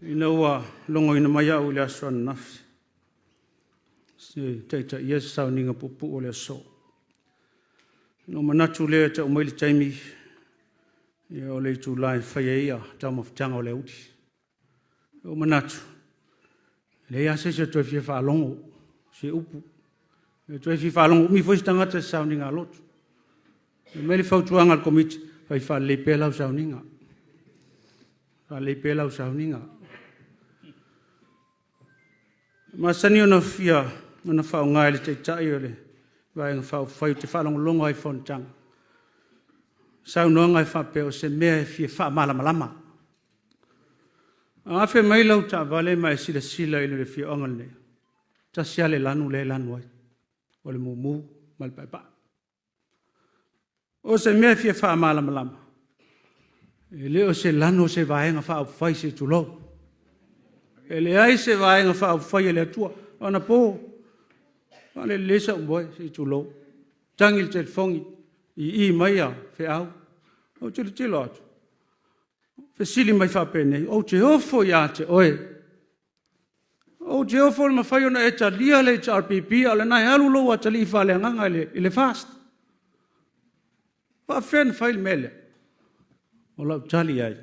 Ina ua logoina mai au i le aso ananafi e taitaia se sauniga puupuu o le aso, ona ou manatu lea e tau mai le taimi, o le itula e fai ai taumafataga o le aoauli. Ua ou manatu, e leai lava se isi e toe fia faalogo i se upu, e toe fia faalogo umi foi se tagata i se sauniga lotu. Fai mai le fautuaga a le Komiti, fai faalelei pea lau sauniga, faalelei pea lau sauniga. E masani ona faaaoga e le Taitai o le Vaega Faaupufai ou te faalogologo lava i fonotaga, saunoaga e faapea o se mea e fia faamalamalama. A afe mai lau taavale ma e silasila i le afioaga lenei, e tasi lava le lanu lea e lanu ai, o le mumu ma le paepae. O se mea e fia faamalamalama, e le o se lanu o se Vaega Faaupufai se i tulou. E leai se Vaega Faaupufai a le Atua. O anapo, faalelei sau moe se i tulou, tagi le telefoni, ii mai feau, ou tilotilo atu, fesili mai faapenei, ou te ofo ia te oe, ou te ofo i le mafai ona e talia le HRPP a o lena e alu lou atalii faaleagaga i le FAST. E faapefea ona fai le mea lea? O lau tali i ai,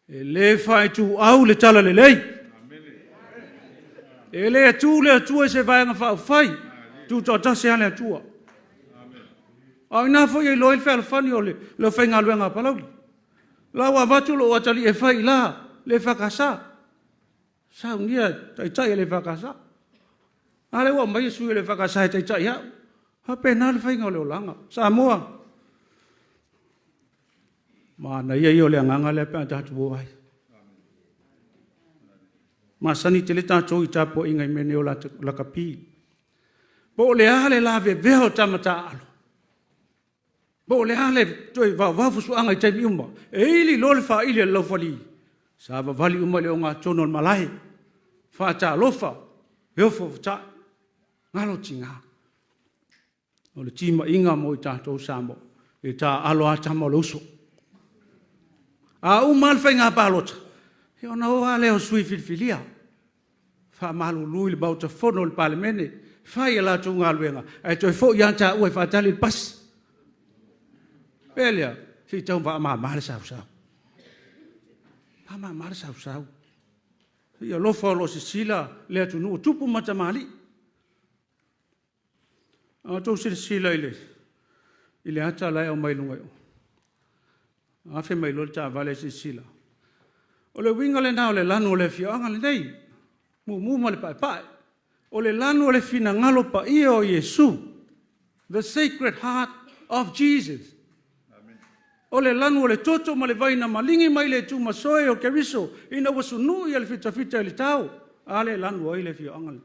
e le faaituau le talalelei. E le tu le Atua i se Vaega Faaupufai, e tutoatasi lava le Atua. A o i ina foi e iloa ai le fealofani o le aufaigaluega a Palauli. O la ua avatu lou atalii e fai i ila le EFKS, saunia e taitai o le EFKS. A lea ua aumai sui o le EFKS e taitai au. E faapena le faiga o le olaga. Samoa, manaia ia o le agaga lea pe a tatou o ai. E masani tele tatou i tapuaiga i mea nei o lakapi. Po o le a le lavevea o tama taaalo, po o le a le toe vaovao fusuaga i taimi uma, e ili loa le faili a le laufali, savavali uma i le ogatotonu o le malae, faatalofa, e ofo fetai, galo tina. O le timaiga mo i tatou Samoa, e taaalo lava tama o le uso. A uma lava le faiga palota, ia ona o lava lea o sui filifilia, faamalulu i le Maota Fono o le Palemene, fai a latou galuega, ae toe foi lava taua e faatali le pasi. O le mea lea, se i tau faamama le sausau, faamama le sausau. Se i alofa o lo o sisila le atunuu o tupu ma tamalii. A outou silasila i le ata la e aumai i luga i o, afe mai loa le taavale ae silasila, o le uiga lena o le lanu o le afioaga lenei, Mumu ma le Paepae. O le lanu o le finagalo paia o Iesu, the Sacred Heart of Jesus. O le lanu o le toto ma le vai na maligi mai le tumasoe o Keriso ina ua sunui le fitafita i le tao, a lea e lanu ai le afioaga lenei.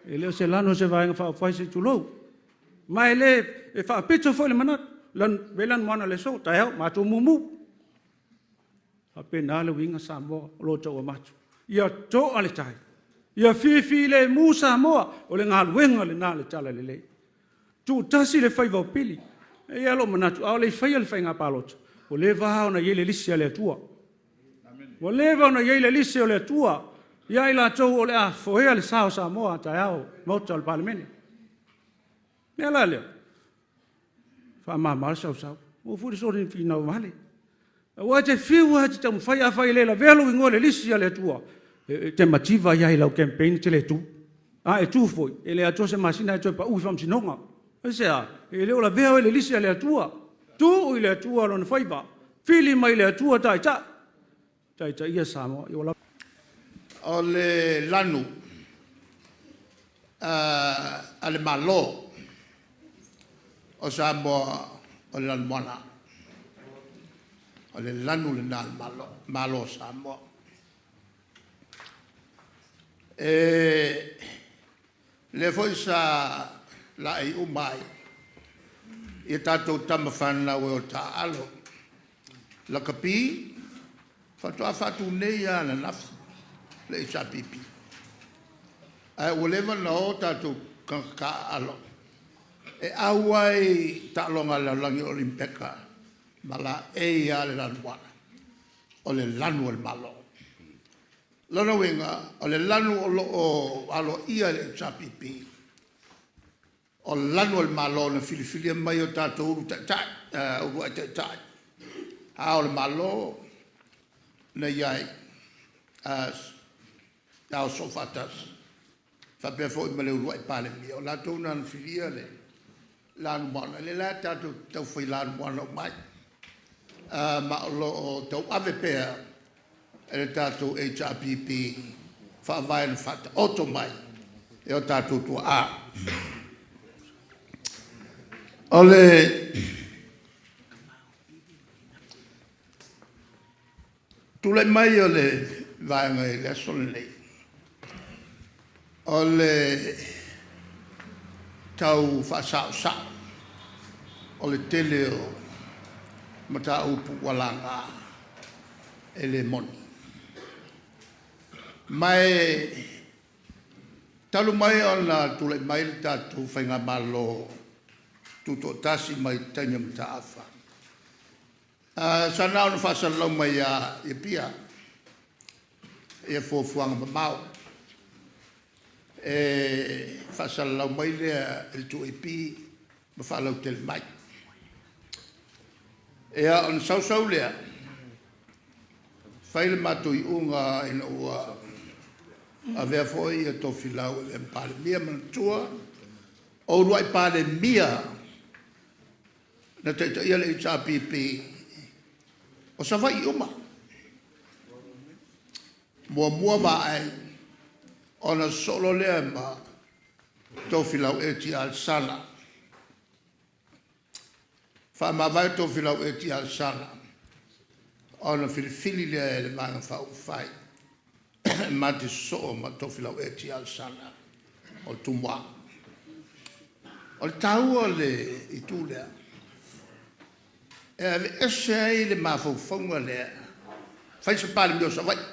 E le o se lanu o se Vaega Faaupufai se i tulou. Ma e le faapito foi le manatu, vela Lanumoana i le aso, taeao, matou mumu. E faapena le uiga Samoa o lo o tau avatu. Ia to'a le tai, ia fifilemu Samoa, o le galuega lena a le Talalelei. Tuutasi le faiva o Pili. E i ai lava lou manatu, a o le i faia le faiga palota, ua leva lava ona i ai le lisi a le Atua. Ua leva ona i ai le lisi a le Atua ia i latou o le a foea le sa o Samoa a taeao i le Maota o le Palemene. O le mea la lea, faamama le sausau, aua foi le soona finau vale. Aua e te fiu lava e te taumafai, afai e le lavea lou igoa i le lisi a le Atua, e te mativa ai lava i lau campaign e te le tu. A e tu foi, e le atoa se masina ae toe pau i le faamasinoga. Aisea? E le o lavea oe i le lisi a le Atua. Tuu i le Atua lona faiva, fili mai le Atua taitai, taitaia Samoa. Ia ua lava. O le lanu a le Malo o Samoa o le lanumoana. O le lanu lena a le Malo o Samoa. O lea foi sa laei uma ai i a tatou tama fanau e o taaalo lakapi faatoa faatu nei lava ananafi le HRPP, ae ua leva ona o tatou tagata taaalo e auai i taaloga a le lalolagi o Olimeka ma laei lava le lanumoana, o le lanu o le Malo. Lona uiga o le lanu o lo o aloaia e le HRPP o lanu o le Malo na filifilia mai e o tatou ulu uluai taitai, Ao o Le Malo na i ai, Ao Soofaatasi faapea foi ma le uluai Palemia, o latou na na filia le lanumoana. Lea la tatou te tau fai lanumoana uma ai, ma o lo o tauave pea e le tatou HRPP faavae na faataoto mai e o tatou tuaa. O le tulai mai o le Vaega i le aso lenei, o le tau faasaosao o le tele o mataupu ua laga e le moni. Ma e talu mai ona tulai mai le tatou Faigamalo Tutoatasi mai le taimi o Mataafa, sa na ona faasalalau mai lava i Apia fuafuaga mamao. E faasalalau mai lea e le 2AP ma faalautele mai. Ia, ona sau sau lea fai le matou iuga ina ua avea foi Tofilau e avea ma Palemia. Manatua o uluai Palemia na taitaia le HRPP o Savaii uma. Muamua Vaai ona sosoo loa lea ma Tofilau Eti Alesana. Faamavae Tofilau Eti Alesana ona filifili lea e le Vaega Faaupufai ma te sosoo ma Tofilau Eti Alesana o Tumua. O le taua o le itu lea, e aveese ai le mafaufauga lea, fai se Palemia o Savaii.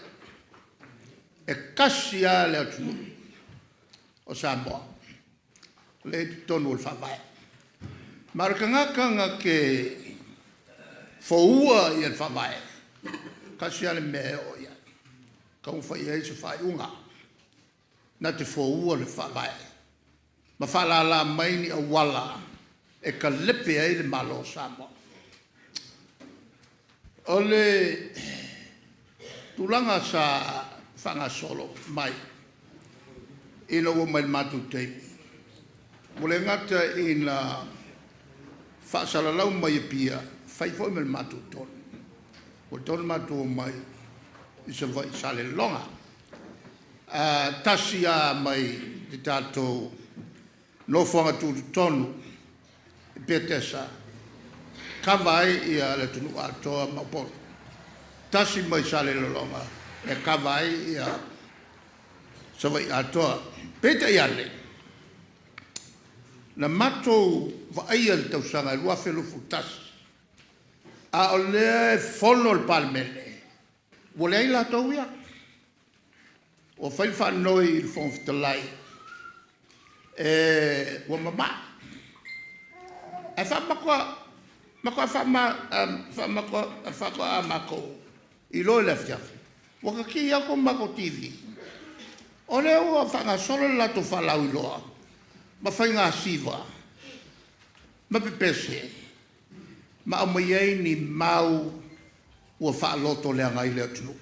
E tasi lava le atunuu o Samoa lea e i totonu o le Faavae. Ma o le tagata na te foua le Faavae, e tasi lava le mea e oo i ai, e tatau ona fai i ai se faaiuga. Na te foua le Faavae ma faalala mai ni auala e talepe ai le Malo o Samoa. O le tulaga sa faagasolo mai ina ua oo mai i le matou taimi, ua le gata ina faasalalau mai Apia, fai foi ma le matou tonu. Ua tatau ona matou omai i Savaii i Salelologa. Tasi lava mai le tatou nofoaga tutotonu i Petesa e kava ai le atunuu atoa ma Upolu, tasi mai Salelologa e kava ai Savaii atoa. Peitai ane, na matou vaaia i le tausaga e 2021, a o lea e fono le Palemene, ua leai latou ia. Ua fai le faanoi i le Fofoga Fetalai ua mavae. Ae faatoa matou iloa i le afiafi ua ta ki atu a matou TV o lea ua faagasolo le latou faalauiloa ma faiga siva ma pepese ma aumai ai ni mau ua faalotoleaga ai le atunuu.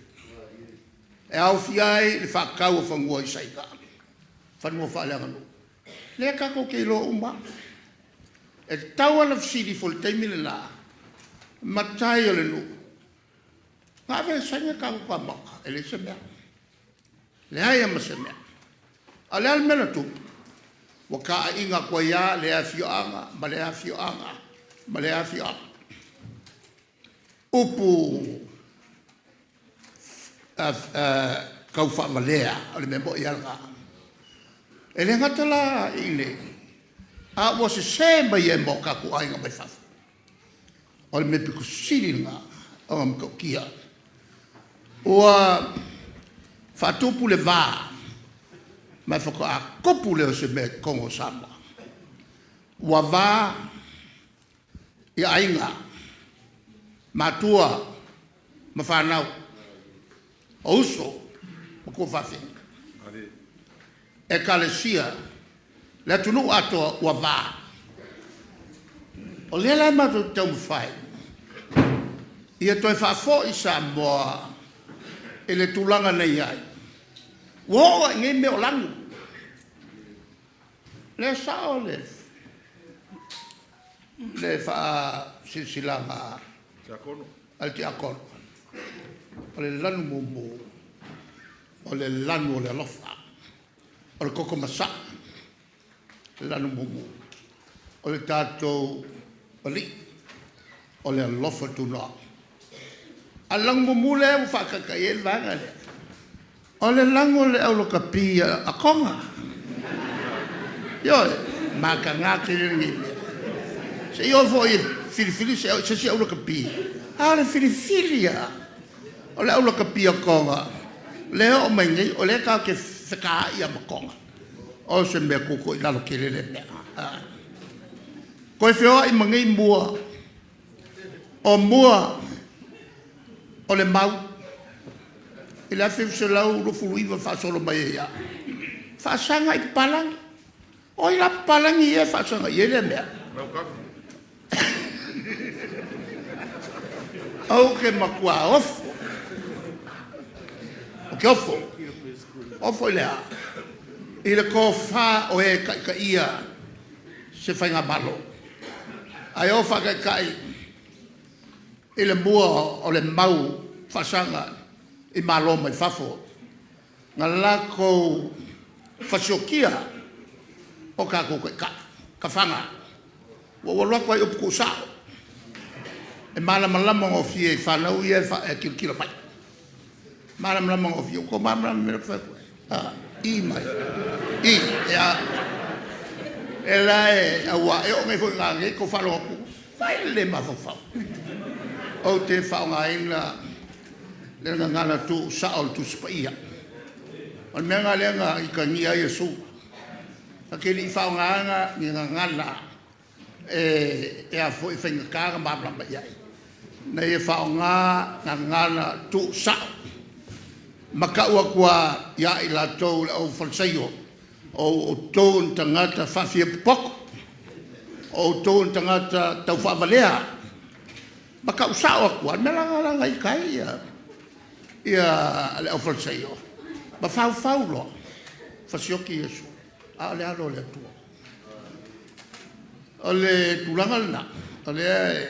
E aofia ai le faatau o fanua i Saina, fanua faaleaganuu, lea tatou te iloa uma lava. E tatau lava ona fesili ifo i le taimi lena matai o le nuu, na ave e Saina le tatou tuamaota? E leai se mea, leai lava ma se mea. A o le a le mea na tupu? Ua taaiina atu ai lava lea afioaga ma lea afioaga ma lea afioaga. Upu taufaavalea o le mea moi lava lena. E le gata la i inei a ua sese mai ai ma o tatou aiga mai fafo. O le mea pito sili lena ona matautia. Ua faatupu le va ma e faatoa tupu lea o se mea i totonu o Samoa, ua va aiga, matua ma fanau, o uso. matua fafine. Ekalesia, le atunuu atoa ua va. O lea la matou te taumafai ia toe faafoi Samoa i le tulaga na i ai. Ua oo lava i nei mea o lanu. O lea e sa'o le faasilasilaga a le Tiakono, o le lanu mumu o le lanu o le alofa, o le toto masaa le lanu mumu. O le tatou Alii o le alofa tunoa. A o le lanu mumu lea ua faataitai ai le vaega lea, o le lanu o le aulakapi a Toga. Ioe, e mataga tele lenei mea. Se i oo foi e filifili se isi aulakapi, a o le filifili lava o le aulakapi a Toga lea e oo mai nei o lea tatou te fetaai lava ma Toga, o se mea tutoilalo tele lea mea. Toe feoai ma nei mua, o mua o le mau i le 1929 faasolo mai ai lava, faasaga i papalagi. O ai la papalagi ia e faasaga i ai lea mea? Ou te matua ofo, ou te ofo. Ofo i le a? I le tofa o e e taitaia se faigamalo ae o faataitai i le mua o le mau faasaga i malo mai fafo na latou fasiokia o tatou taitai, tafaga. Ua ou alu atu lava i upu tuusao e malamalama gofie i fanau ia e tilotilo mai, e malamalama gofie. Ua outou malamalama i le mea lea ou te fai atu ai a? I mai, i, ia. O lea la aua e oo nei foi inanei tou faalogo atu, vaai le le mafaufau. Ou te faaaogaina le gagana tuusao o le Tusi Paia. O le mea lena lea na itagia ai Iesu. Na te le i faaaogaina ni gagana e faigata ona malamalama i ai. Na ia faaaoga gagana tuusao ma tau atu lava ia i latou le aufalesaio, o outou o ni tagata faafiapopoto, o outou o ni tagata taufaavalea ma tau sao atu lava. O le mea la lena na ita ai le aufalesaio ma faufau loa fasioti Iesu, a o le Alo o le Atua. O le tulaga lena o lea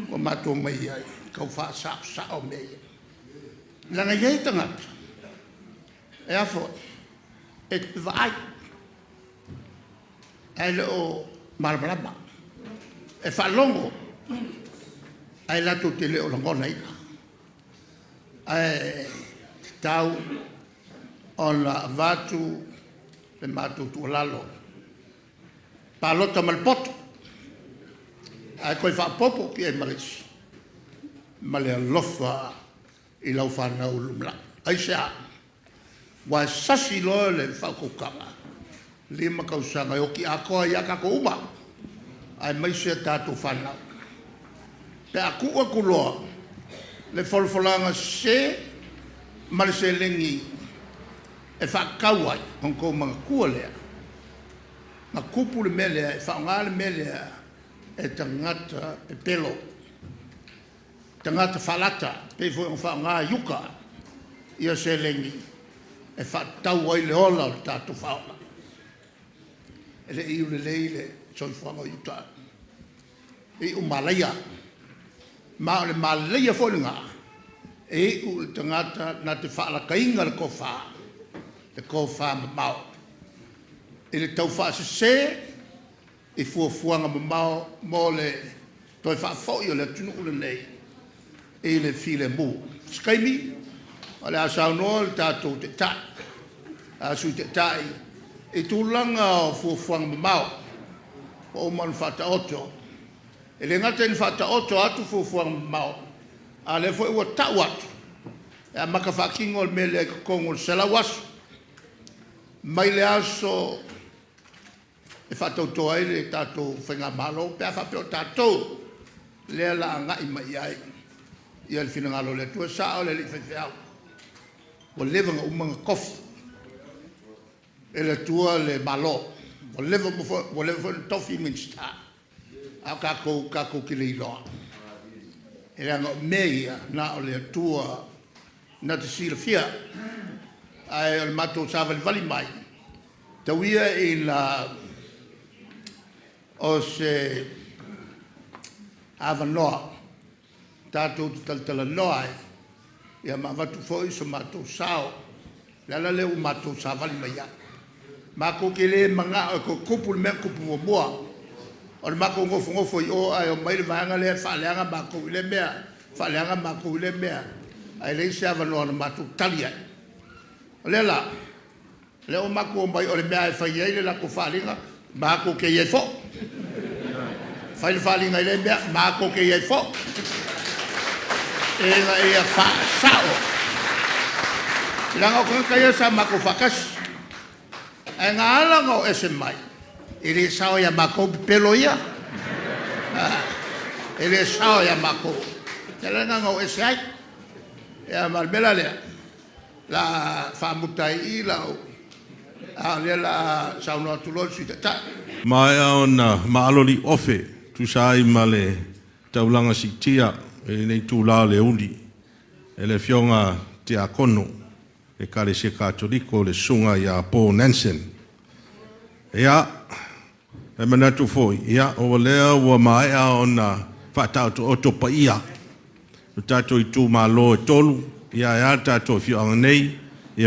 ua matou omai ai e tau faasaosao mea ia, leaga e i ai tagata e vaai ae le o malamalama, e faalogo ae latou te le o lagonaina. Ae tatau ona avatu le matou tuualalo, palota ma le poto ae toe faaopoopo atu i ai ma le isi, ma le alofa i lau fanau i le lumanai. Aisea? Aua e sasi loa le faautautaga, e 5 tausaga e oti atoa ai lava tatou uma, aemaise a tatou fanau pe a tuu atu loa le folafolaga sese ma le seleni e faatau ai, ona outou manatua lea, na tupu le mea lea e faaaoga le mea lea e tagata pepelo, tagata faalata, e pei foi ona faaaoga e Iuta ia seleni e faatau ai le ola o le tatou faaola. E le i iu lelei le soifuaga o Iuta, e iu malaia. Ma o le malaia foi lena e iu i le tagata na te faalataina le tofa, le tofamamao i le taufaasese i fuafuaga mamao mo le toe faafoi o le atunuu lenei i le filemu. O se taimi o le a saunoa le tatou Taitai, Sui Taitai i tulaga o fuafuaga mamao ua uma ona faataoto. E le gata ina faataoto atu fuafuaga mamao, a o lea foi ua tau atu e amata faatino le mea lea i totonu o le 100 aso mai le aso e faatauto ai le tatou Faigamalo pe a faapea o tatou lea o le a agai mai i ai le finagalo o le Atua. E sao le alii faifeau, Ua leva ona uma ona tofi e le Atua le Malo, ua leva foi ona tofi Minisita, a o tatou tatou te le iloa, leaga o mea ia na o le Atua na te silafia. Ae o le matou savalivali mai, tau ia ina o se avanoa tatou te talatalanoa ai ma avatu foi so matou sao. O le ala lea ua matou savali mai ai. Matou te le manao e toe tupu le mea na tupu muamua, o le matou nofonofo i o ae omai le vaega lea faaleaga matou i lea mea, faaleaga matou i lea mea, ae leai se avanoa na matou tali ai. O lea la, o lea ua matou omai o le mea lava e fai ai le latou faaaliga matou te i ai foi. Fai le faaaliga i lea mea, matou te i ai foi ina ia faasa'o, leaga o tagata ia sa matou faatasi. Ae na ala ona o ese mai e le sao ia matou pepelo ia, e le sao ia matou. O le ala lena na o ese ai. Ia ma o le mea la lea, o le a faamuta ai i i lau… a o lea o le a saunoa atu loa le Sui Taitai. Maea ona maalo liuofe e tusa ai ma le taulaga siitia i lenei itula o le aoauli e le Afioga i le Tiakono o le Ekalesia Katoliko le Susuga ia Paul Nanson. Ia, e manatu foi o lea ua maea ona faataotooto paia o tatou itumalo e tolu, ae a le tatou afioaga nei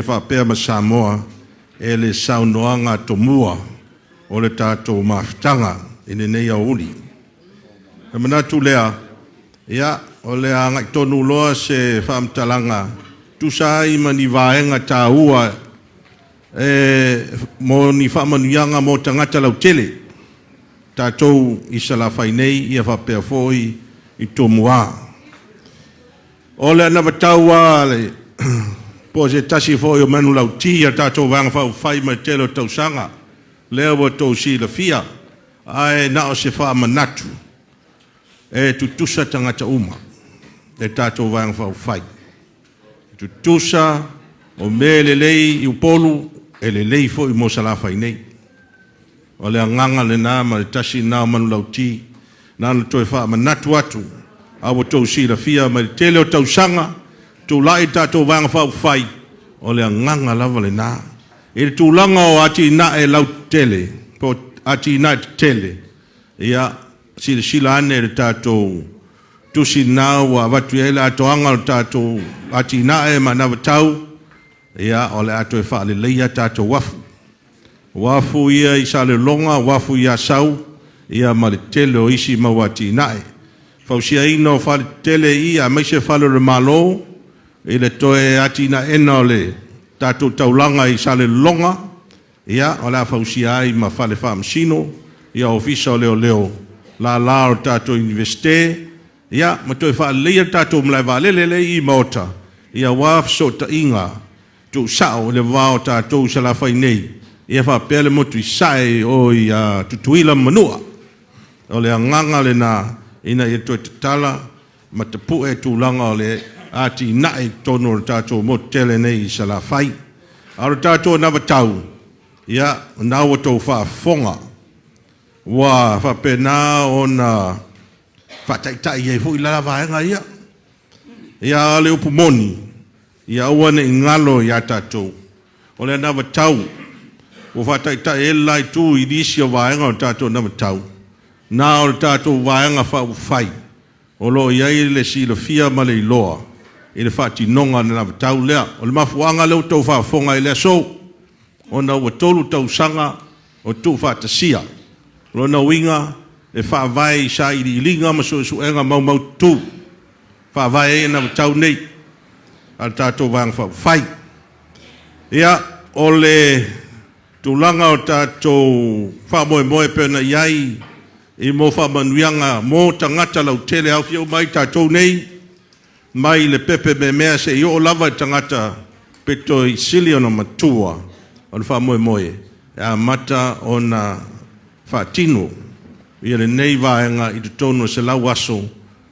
faapea ma Samoa i le saunoaga tomua o le tatou mafutaga i lenei aoauli. Ona manatu lea, ia, o le a agai tonu loa se faamatalaga e tusa ai ma ni vaega taua mo ni faamanuiaga mo tagata lautele, tatou i Salafai nei faapea foi i Tumua. O le anavatau a po o se tasi foi o manulauti a le tatou Vaega Faaupufai mai le tele o tausaga, lea ua outou silafia, ae na o se faamanatu, e tutusa tagata uma i le tatou Vaega Faaupufai. E tutusa, o mea e lelei i Upolu, e lelei foi mo Salafai nei. O le agaga lena ma le tasi lena o manulauti, na ona toe faamanatu atu, a ua outou silafia mai le tele o tausaga, tulai le tatou Vaega Faaupufai, o le agaga lava lena. I le tulaga o atinae lautetele po o atinae tetele, ia, silasila ane i le tatou tusi lena ua avatu i ai le atoaga o le tatou atinae ma anavatau, ia o le a toe faaleleia a tatou uafu, uafu ia i Salelologa, uafu i Asau, ia ma le tele o isi mau atinae. Fausiaina o faletetele i i aemaise fale o le Malo i le toe atinaeina o le tatou taulaga i Salelologa, ia o le a fausia ai ma fale faamasino, Ofisa o Leoleo, lala o le tatou Iunivesite, ia ma toe faaleleia le tatou malae vaalele lea e i i Maota, aua fesootaiga tuusao i le va o tatou i Salafai nei faapea le motu i Sasae i o i Tutuila ma Manua. O le agaga lena ina ia toe tatala ma tapue tulaga o le atinae i totonu o le tatou motu tele nei i Salafai. A o le tatou anavatau, ia, o lena ua outou faafofoga, ua faapena ona faataitai ai foi la vaega ia. Ia, a o le upu moni, ia aua ne i galo ia tatou, o le anavatau ua faataitai ai le la Itu i nisi o vaega o le tatou anavatau, na o le tatou Vaega Faaupufai o lo o i ai le silafia ma le iloa i le faatinoga o le anavatau lea. O le mafuaaga lea ua outou faafofoga ai i le aso, ona ua 3 tausaga o tuufaatasia. O lona uiga, e faavae i sailiiliga ma suesuega maumaututu e faavae ai anavatau nei a le tatou Vaega Faaupufai. Ia, o le tulaga o tatou faamoemoe e pei ona i ai mo faamanuiaga mo tagata lautele, e aofia uma ai tatou nei, mai le pepe meamea seia oo lava i le tagata pito i sili ona matua. O le faamoemoe e amata ona faatino lenei vaega i totonu o le 100 aso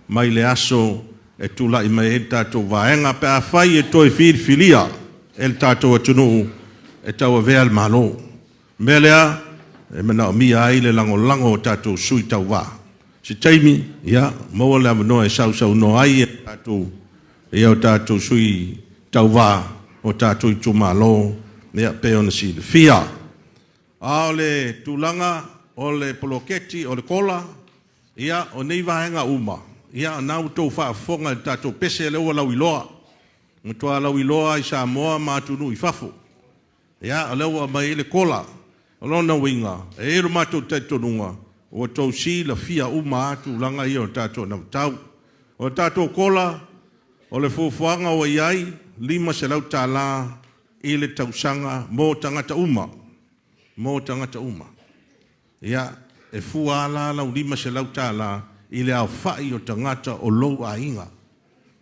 mai le aso e tulai mai ai le tatou Vaega, pe afai e toe filifilia. e le tatou atunuu e tauavea le Malo. O le mea lea e manaomia ai le lagolago o tatou sui tauva. Se taimi, ia, maua le avanoa e sausaunoa ai tatou, ia o tatou sui tauva o tatou itumalo, ia pei ona silafia. A o le tulaga o le poloketi o le COLA, ia, o nei vaega uma, ia o lena ua outou faafofoga i le tatou pese lea ua lauiloa, ua matua lauiloa lava i Samoa ma atunuu i fafo. Ia, o lea ua aumai ai le COLA. O lona uiga, e i ai lo matou talitonuga, ua outou silafia uma lava tulaga ia o le tatou anavatau. O le tatou COLA, o le fuafuaga ua i ai, e $500 i le tausaga mo tagata uma, mo tagata uma. Ia, e fua lava la lau $500 i le aofai o tagata o lou aiga.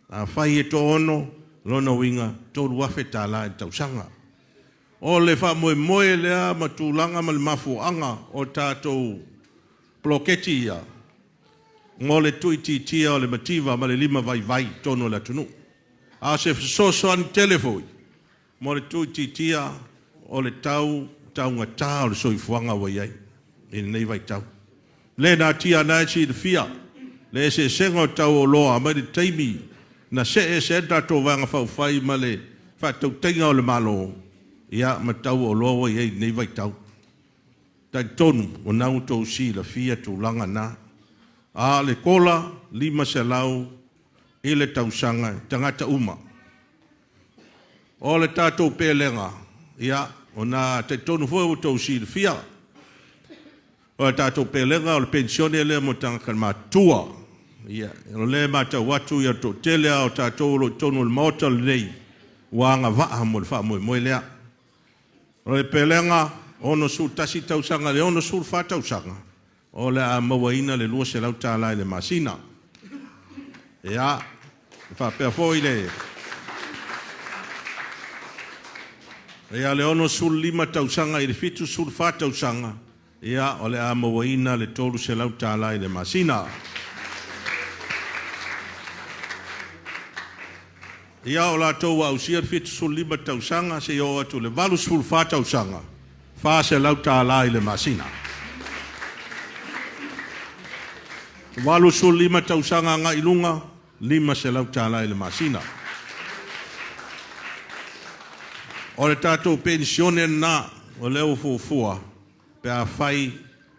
Afai e toaono, o lona uiga e $3,000 i le tausaga. O le faamoemoe lea ma tulaga ma le mafuaaga o tatou poloketi ia, mo le tuuitiitia o le mativa ma le limavaivai i totonu o le atunuu. A o se fesoasoani tele foi mo le tuuitiitia o le tau taugata o le soifuaga ua i ai i lenei vaitau. E le natia o lena e silafia le eseesega o tau o oloa mai le taimi na see ese ai le tatou Vaega Faaupufai ma le faatautaiga o le Malo, ia ma tau o oloa ua i ai i lenei vaitau. E talitonu o lena ua outou silafia tulaga na. A o le COLA, e $500 i le tausaga i tagata uma. O le tatou pelega, ia, o lena e talitonu foi ua outou silafia, o le tatou pelega o le penisione lea mo tagata matutua. Ia, o lea e matau atu o le toatele lava o tatou o lo o i totonu o le Maota lenei ua agavaa mo le faamoemoe lea. O le pelega 61 tausaga i le 64 tausaga, o le a mauaina le $200 i le masina. Ia, e faapea foi le 65 tausaga i le 74 tausaga, ia, o le a mauaina le $300 i le masina. Ia, o latou ua ausia le 75 tausaga seia oo atu i le 84 tausaga, e $400 i le masina. 85 tausaga agai i luga, $500 i le masina. O le tatou penisione lena o lea ua fuafua pe afai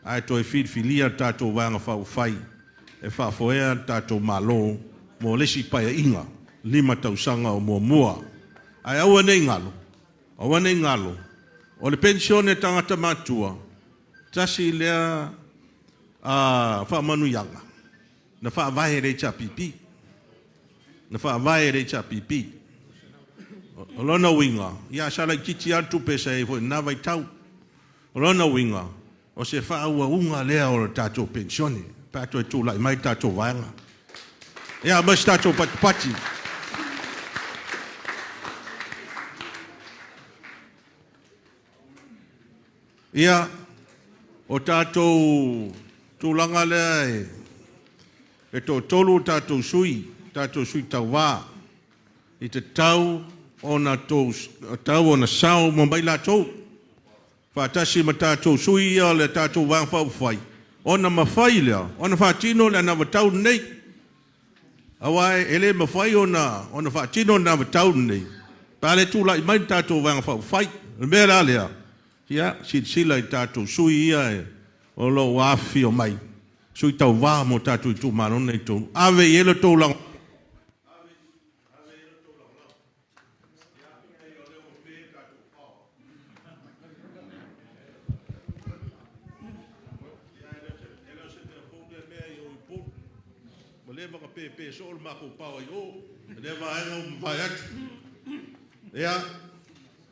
ae toe filifilia le tatou Vaega Faaupufai e faafoea le tatou Malo mo le isi Paeaiga 5 tausaga o muamua. Ae aua ne i galo, aua ne i galo, o le penisione a tagata matutua, tasi lea faamanuiaga na faavae e le HRPP, na faavae e le HRPP. O lona uiga, ia sa laitiiti lava le tupe sa i ai foi i lena vaitau. O lona uiga, o se faaauauga lea o le tatou penisione pe a toe tulai mai le tatou vaega. Ia ma se tatou patipati. Ia, o tatou tulaga lea e toatolu tatou sui tauva, e tatau ona sao uma mai latou, faatasi ma tatou sui ia o le tatou Vaega Faaupufai, ona mafai lea ona faatino le anavatau lenei. Aua e le mafai ona faatino le anavatau lenei pe a le tulai mai le tatou Vaega Faaupufai. O le mea la lea, ia silasila i tatou sui ia o lo o afifio mai, sui tauva mo tatou itumalo nei e tolu, ave i ai lo outou lagolago. Ua leva ona pepe soo le matou power i o i lea vaega ua mavae atu. Ia,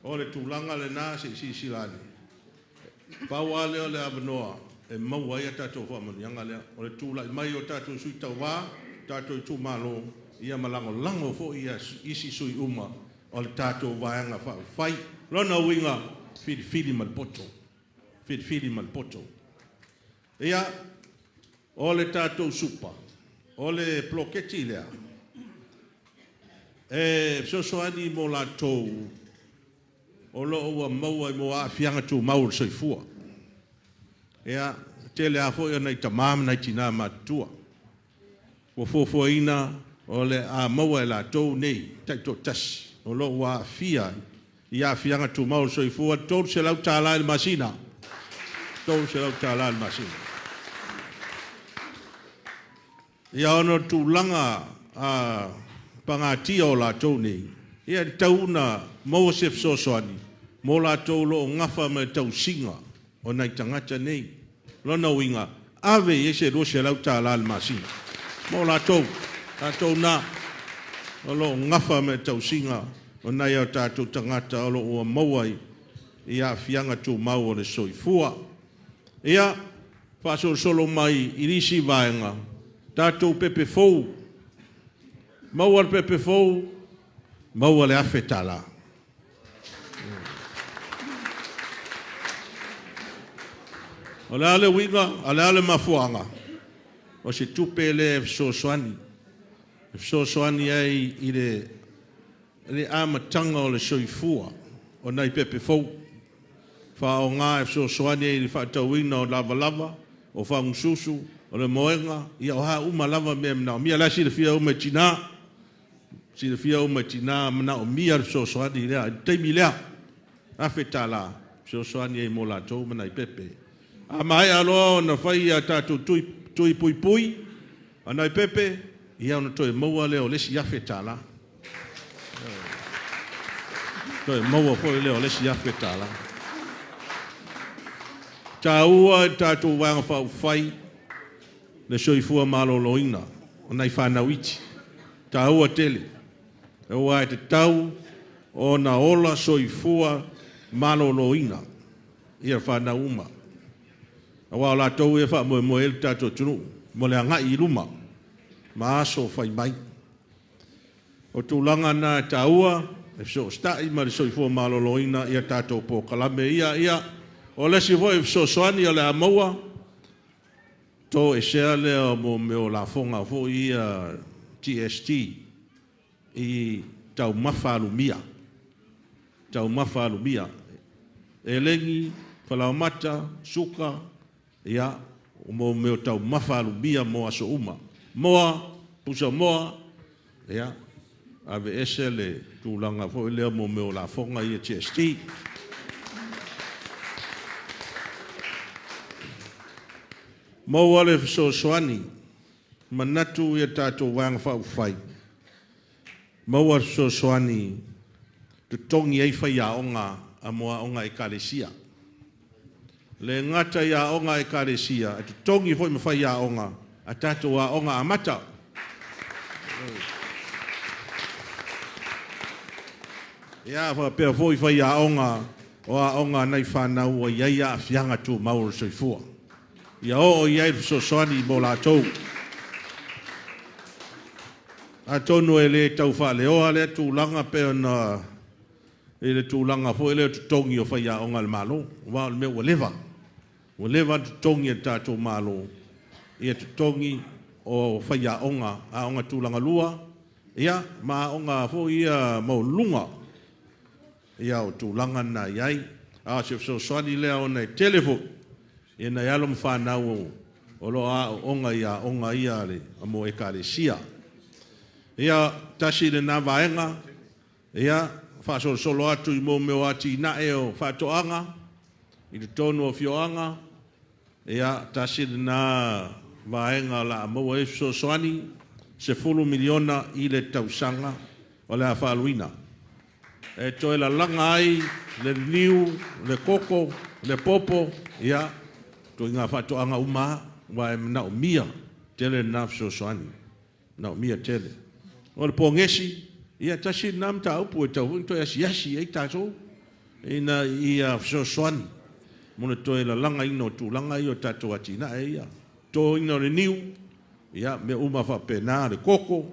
o le tulaga lena se i silasila ane. Pau lava lea o le avanoa e maua ai a tatou faamanuiaga lea, o le tulai mai o tatou sui tauva, tatou itumalo, ia ma lagolago foi isi sui uma o le tatou Vaega Faaupufai. O lona uiga, filifili ma le poto, filifili ma le poto. Ia, o le tatou supa, o le poloketi lea, e fesoasoani mo latou o lo o ua maua i mo aafiaga tumau o le soifua. Ia, tele lava foi o nai tama ma nai tina matutua ua fuafuaina o le a maua e latou nei taitoatasi o lo o ua aafia i aafiaga tumau o le soifua $300 i le masina. $300 i le masina. Ia ona o le tulaga pagatia o latou nei, ia e tatau ona maua se fesoasoani mo latou o lo o nafa ma le tausiga o nai tagata nei. O lona uiga, ave i ai se $200 i le masina mo latou, latou na o lo o nafa ma le tausiga o nai o tatou tagata o lo o ua maua i aafiaga tumau o le soifua. Ia, faasolosolo mai i nisi vaega, tatou pepe fou, maua le pepe fou, maua le $1,000. O le a le uiga? A o le a le mafuaaga? O se tupe lea e fesoasoani, e fesoasoani ai i le amataga o le soifua o nai pepe fou, faaaoga e fesoasoani ai i le faatauina o lavalava, o fagususu, o le moega, ia o a uma lava mea e manaomia. O la e silafia uma e tina, silafia uma e tina e manaomia le fesoasoani lea i le taimi lea, $1,000 e fesoasoani ai mo latou ma nai pepe. A maea loa ona fai a tatou tui puipui a nai pepe, ia ona toe maua lea o le isi $1,000. Toe maua foi lea o le isi $1,000. E taua i le tatou Vaega Faaupufai le soifua maloloina o nai fanau iti, e taua tele, aua e tatau ona ola soifua maloloina fanau uma, aua o latou ia e faamoemoe i ai le tatou atunuu mo le agai i luma ma aso fai mai. O tulaga na e taua, e fesoosita'i ma le soifua maloloina i a tatou polokalame ia. Ia, o le isi foi fesoasoani o le a maua, toesea lea o mea o lafoga foi ia GST i taumafa alumia, taumafa alumia, elegi, falaoamata, suka, ia, mo mea o taumafa alumia mo aso uma, moa, pusamoa, ia, aveese le tulaga foi lea mo mea o lafoga ia GST. Maua le fesoasoani, manatu le tatou Vaega Faaupufai, maua le fesoasoani e totogi ai faiaoga mo aoga a Ekalesia. E le gata i aoga a Ekalesia, ae totogi foi ma faiaoga a tatou aoga amata. Ia faapea foi faiaoga o aoga a nai fanau ua i ai aafiaga tumau o le soifua. Ia oo i ai le fesoasoani mo latou. Atonu e le tau faaleoa lea tulaga pei ona i le tulaga foi lea o totogi o faiaoga a le Malo, aua o le mea ua leva, ua leva ona totogi e le tatou Malo ia totogi o faiaoga, aoga tulagalua ia ma aoga foi ia maualuluga. Ia o tulaga na e i ai, a o se fesoasoani lea ona e tele foi nai alo ma fanau o lo o aooga i aoga ia mo Ekalesia. Ia, tasi lena vaega, ia, faasolosolo atu i mea o atinae o faatoaga i totonu o afioaga, ia, tasi lena vaega o le a maua ai le fesoasoani, $10 miliona i le tausaga o le a faaaluina e toe lalaga ai le niu, le koko, le popo, ia, ituaiga faatoaga uma lava, aua e manaomia tele lena fesoasoani, e manaomia tele. O le pogesi, ia tasi lena mataupu e tatau foi ona toe asiasi i ai tatou ina ia fesoasoani mo le toe lalagaina o tulaga ia o tatou atinae ia, totoina o le niu, ia, mea uma faapena, le koko,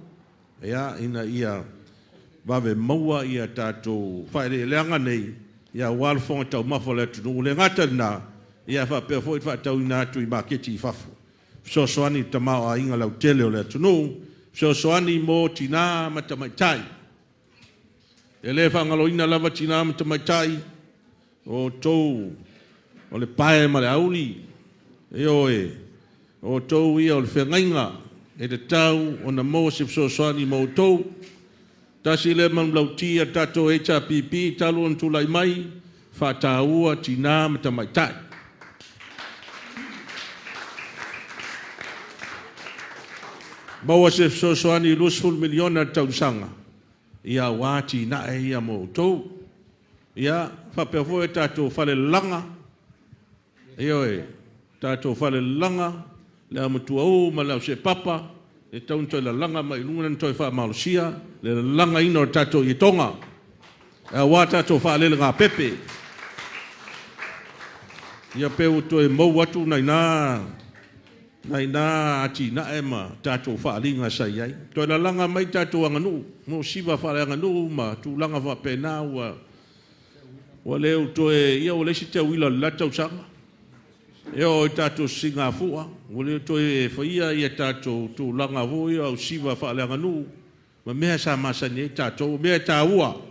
ina ia vave maua tatou faaeleeleaga nei aua le fofoga taumafa o le atunuu. E le gata i lena, ae faapea foi le faatauina atu i maketi i fafo e fesoasoani i le tamaoaiga lautele o le atunuu, fesoasoani mo tina ma tamaitai. E le faagaloina lava tinā ma tamaitai, o outou o le pae ma le auli, ioe, o outou ia o le feagaiga e tatau ona maua se fesoasoani mo outou. Tasi lea manulauti a le tatou HRPP talu ona tulai mai, faataua tinā ma tamaitai. Maua se fesoasoani i $20 miliona i le tausaga, ia aua atinae ia mo outou. Ia, faapea foi tatou falelalaga, ioe, tatou falelalaga, le aumatua ma le auseepapa, e tatau ona toe lalaga mai i luga ona toe faamalosia le lalagaina o tatou ietoga, aua tatou faalelegapepe. Ia pei ua toe mou atu nai na atinae ma tatou faaaliga sa i ai. Toe lalaga mai tatou aganuu, mosiva faaleaganuu ma tulaga faapena ua le toe, ia ua leai se teuila o le la tausaga. E oo i tatou sisigafua, ua le toe faia ia tatou tulaga foi ia o ausiva faaleaganuu ma mea sa masani ai tatou, o mea e taua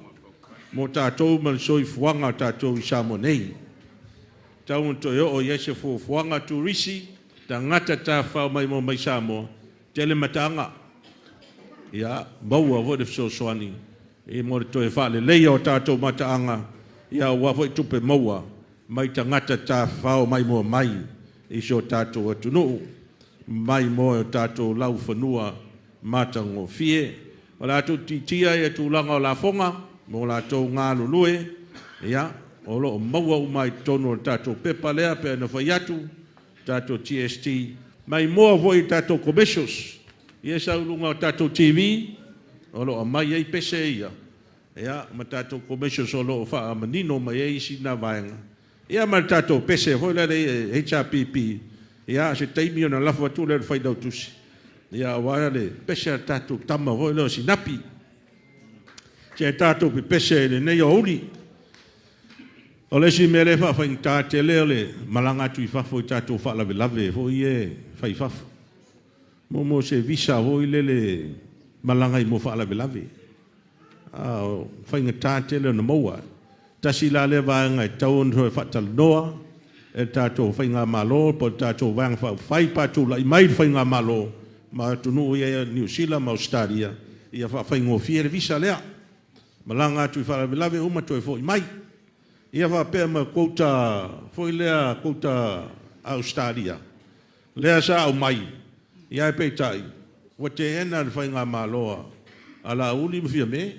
mo tatou ma le soifuaga o tatou i Samoa nei. E tatau ona toe oo i ai se fuafuaga, turisi, tagata tafafao maimoa mai Samoa, tele mataaga, ia maua foi le fesoasoani mo le toe faaleleia o tatou mataaga aua foi tupe maua mai tagata tafafao maimoa mai i si o tatou atunuu, maimoa i o tatou laufanua matagofie. O le a tuuitiitia ia tulaga o lafoga mo latou galulue, ia, o lo o maua uma i totonu o le tatou pepa lea pei ona fai atu, tatou GST, maimoa foi i tatou commercials ia e sau i luga o tatou TV, o lo o aumai ai pese ia, ia ma tatou commercials o lo o faamanino mai ai isi na vaega, ia ma le tatou pese foi lea le HRPP, ia se taimi ona lafo atu lea i le Failautusi, ia aua le pese a le tatou tama foi lea o Sinapi. Se tatou pepese i lenei aoauli. O le isi mea lea e faafaigata tele o le malaga atu i fafo i tatou faalavelave foi ia e fai i fafo. Mo se visa foi lele malaga ai mo faalavelave. O faigata tele ona maua. Tasi la lea vaega e tatau ona toe faatalanoa e le tatou faigamalo po o le tatou Vaega Faaupufai pe a tulai mai le faigamalo ma atunuu ia Niu Sila ma Ausetalia, ia faafaigofie le visa lea. Malaga atu i faalavelave uma toe foi mai. Ia faapea ma quota foi lea, quota a Ausetalia lea sa aumai, ae peitai ua teena e le faigamalo a Laauli ma Fiame.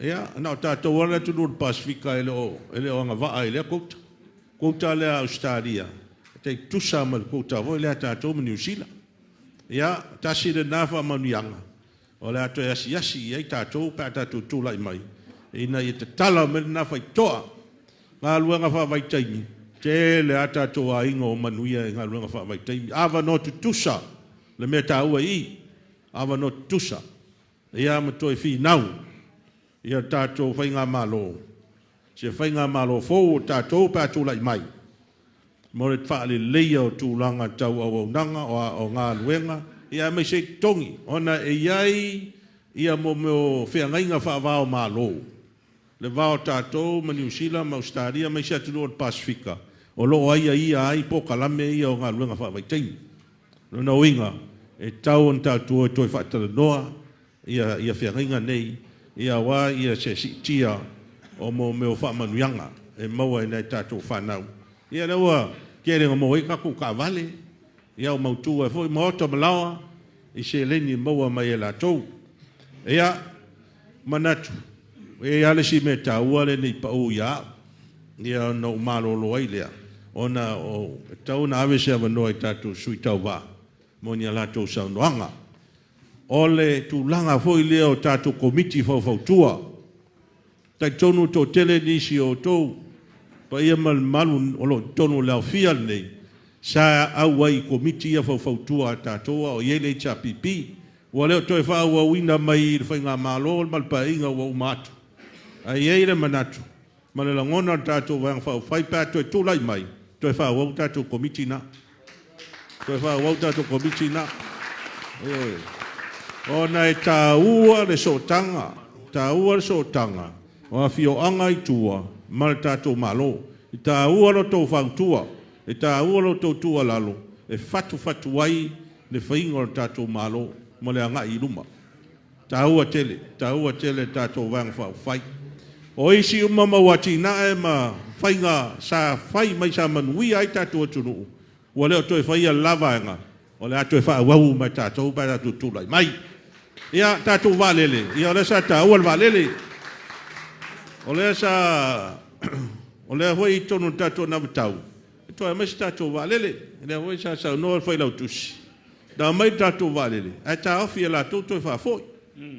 Ia na o tatou lava le atunuu o le Pasefika e le o agavaa i lea quota, quota lea a Ausetalia e tai tutusa lava ma le quota foi lea a tatou ma Niu Sila. Ia, tasi lena faamanuiaga o le a toe asiasi i ai tatou pe a tatou tulai mai ina ia tatala mai lena faitotoa. Galuega faavaitaimi, tele lava tatou aiga ua manuia i galuega faavaitaimi, avanoa tutusa le mea taua i i, avanoa tutusa, ia ma toe finau ia le tatou faigamalo, se faigamalo fou a tatou pe a tulai mai mo le faaleleia o tulaga tau auaunaga o galuega, aemaise ai totogi, ona e i ai mea o feagaiga faava o Malo, le va o tatou ma Niu Sila ma Ausetalia ma isi atunuu o le Pasefika, o lo o aiaia ai polokalame ia o galuega faavaitaimi. O lona uiga, e tatau ona tatou o e toe faatalanoa ia feagaiga nei aua se siitia o mea o faamanuiaga e maua e nai a tatou fanau. Ia lea ua tele ina maua ai tatou taavale, ia ua mautu ai foi maota ma laoa i seleni e maua mai e latou. Ia, manatu, e i ai lava le isi mea taua lea ne i pau ia au, ia ona ou malolo ai lea, ona e tatau ona ave se avanoa i tatou sui tauva mo ni a latou saunoaga. O le tulaga foi lea o tatou Komiti Faufautua. E talitonu e toatele nisi o outou, le paia ma le mamalu o lo o i totonu o le aofia lenei, sa auai i Komiti ia Faufautua a tatou a o i ai le HRPP. Ua le o toe faaauauina mai i le faigamalo ma le Paeaiga ua uma atu, ae i ai le manatu ma le lagona o le tatou Vaega Faaupufai pe a toe tulai mai, toe faaauau tatou Komiti na. Toe faaauau tatou Komiti na. Ioe. Ona e taua le sootaga taua le sootaga o afioaga i tua ma le tatou Malo. E taua lo outou fautua, e taua lo outou tuualalo e fatufatu ai le faiga o le tatou Malo ma le agai i luma. Taua tele, taua tele le tatou Vaega Faaupufai. O isi uma mau atinae ma faiga sa fai mai sa manuia ai tatou atunuu, ua le o toe faia le la vaega, o le a toe faaauau uma e tatou pe a tatou tulai mai. Ia, tatou vaalele, ia o lea sa taua le vaalele. O lea sa o lea foi i totonu o le tatou anavatau, e toe aumai se tatou vaalele. O lea foi sa saunoa le Failautusi, na aumai le tatou vaalele, ae taofi e latou toe faafoi.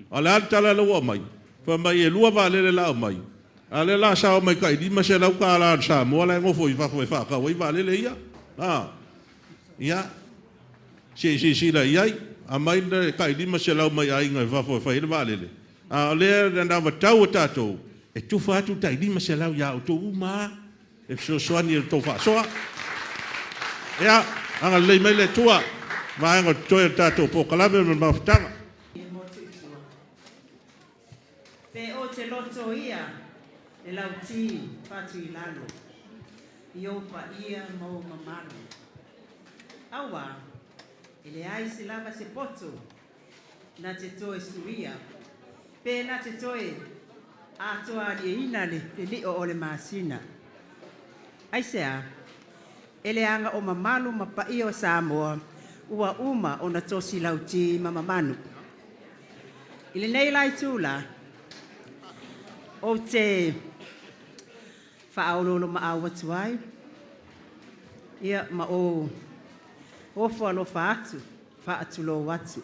A o le a le tala lea ua aumai? Fai mai e 2 vaalele o le a aumai, a o lea o le a sao mai tai $500 a le Samoa la e nofo i fafo e faatau ai vaalele ia. Ia, se i silasila i ai, aumai le tai $500 mai aiga i fafo e fai ai le vaalele, a o lea e anavatau a tatou, e tufa atu le tai $500 ia outou uma lava e fesoasoani i le tou faasoa. Ia, agalelei mai le Atua i vaega o totoe o le tatou polokalame ma le mafutaga. E motu i tua. Pe ou te loto ia le lauti fatu i lalo i ou paia ma ou mamalu. Auā, e leai se lava se poto na te toe suia, pe na te toe atoalieina le lio o le masina. Aisea? E leaga o mamalu ma paia o Samoa ua uma ona tosi lauti ma mamanu. I lenei la itula, ou te faaoloolomaau atu ai ma ou ofo alofa atu, faatulou atu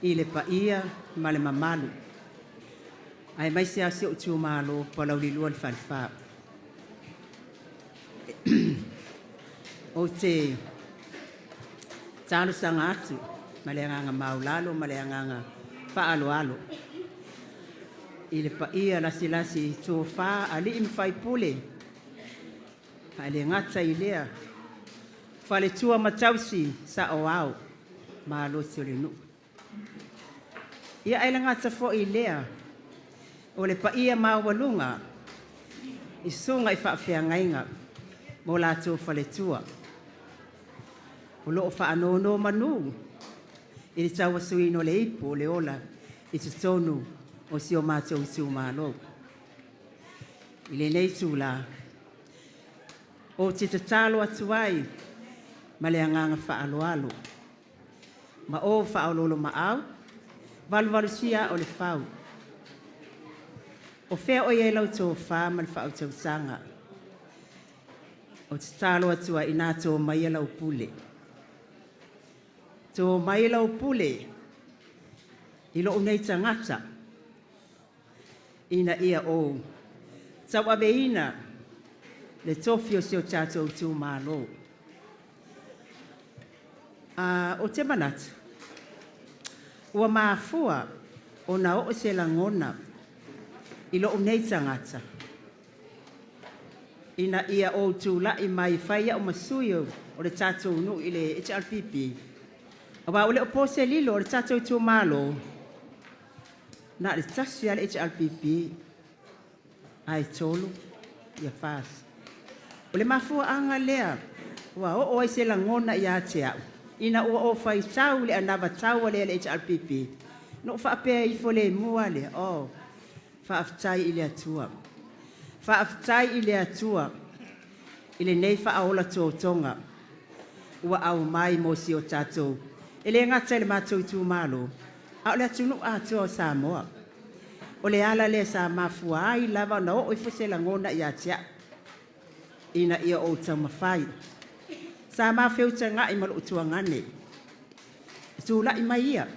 i le paia ma le mamalu, aemaise lava si ou itumalo o Palauli 2 le Falefa. Ou te talosaga atu ma le agaga maualalo ma le agaga faaaloalo i le paia lasilasi i tofa alii ma faipule, ae le gata i lea, faletua ma tausi, saoao malosi o le nuu. Ia ae le gata foi i lea o le paia maualuga i susuga i faafeagaiga ma o latou faletua o lo o faanonomanu i le tauasuina o le ipu o le ola i totonu o si o matou itumalo. I lenei itula, ou te tatalo atu ai ma le agaga faaaloalo ma ou faaoloolomaau, valuvalusia aa o le fau, o fea o i ai lau tofa ma le faautautaga? Ou te tatalo atu ai ina to maia lau pule, to mai lau pule i lou nei tagata ina ia ou tauaveina le tofi o si o tatou itumalo. Ou te manatu, ua mafua ona oo se lagona i lou nei tagata ina ia ou tulai mai e fai au ma sui o le tatou nuu i le HRPP, aua ua le o po se lilo, o le tatou itumalo, na o le tasi lava le HRPP ae 3 FAST. O le mafuaaga lea ua oo ai se lagona ia te au, ina ua ou faitau i le anavatau lea a le HRPP, ona ou faapea ifo lemu lava lea, oh, faafetai i le Atua, faafetai i le Atua i lenei faaola totoga ua aumai mo si o tatou, e le gata i le matou itumalo, a o le atunuu atoa o Samoa. O le ala lea sa mafua ai lava ona oo ifo se lagona ia te au, ina ia ou taumafai. Sa ma feutagai ma lou tuagane, e tulai mai ia,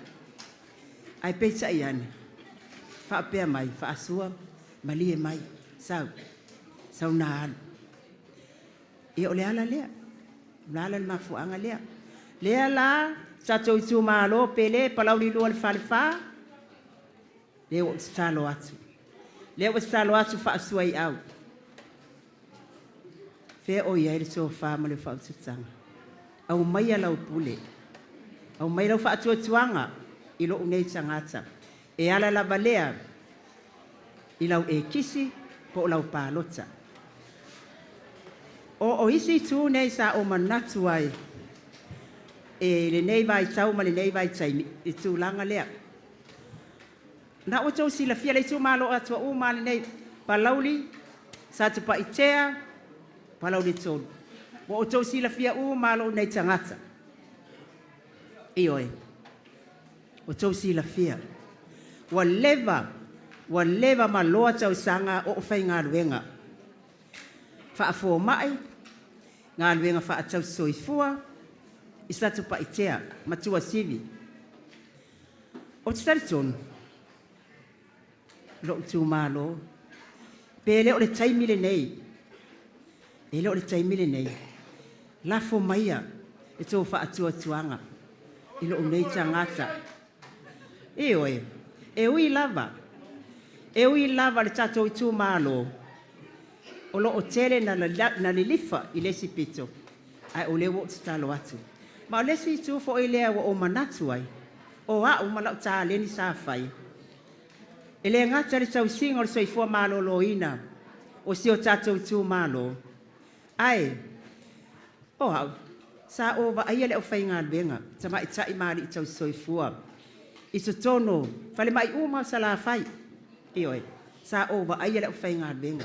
ae peitai ane, faapea mai, Faasua, malie mai, sau, sau na alu. Ia o le ala lea, o le ala le mafuaaga lea. Lea la, tatou itumalo pele Palauli 2 le Falefa, lea ua ou tatalo atu, lea ua tatalo atu Faasua i au, fea o i ai le tofa ma le faautautaga? Aumaia lau pule, aumai lau faatuatuaga i lou nei tagata. E ala lava lea I lau ekisi po o lau palota. O isi itu nei sa ou manatu ai e lenei vaitau ma lenei vaitaimi i tulaga lea. Na ua outou silafia le itumalo atoa uma lava lenei, Palauli, Satupaitea, Palauli 3. Ua outou silafia uma lava lou nei tagata. Ioe, ua outou silafia. Ua leva, ua leva ma loa tausaga o ou faigaluega faafomai, galuega faatausi soifua i Satupaitea ma Tuasivi. Ou te talitonu lou itumalo, pe le o le taimi lenei, e le o le taimi lenei, lafo maia le tou faatuatuaga i lou nei tagata. Ioe, e ui lava i le tatou itumalo o lo o tele ina lilifa i le isi pito, ae o lea ua ou tatalo atu. Ma o le isi itu foi lea ua ou manatu ai, o au ma lau taleni sa fai, e le gata i le tausiga o le soifua maloloina o si o tatou itumalo, ae o au, sa ou vaaia le aufaigaluega, tamaitai ma alii tausisoifua i totonu o falemai uma lava o Salafai. Ioe, sa ou vaaia le aufaigaluega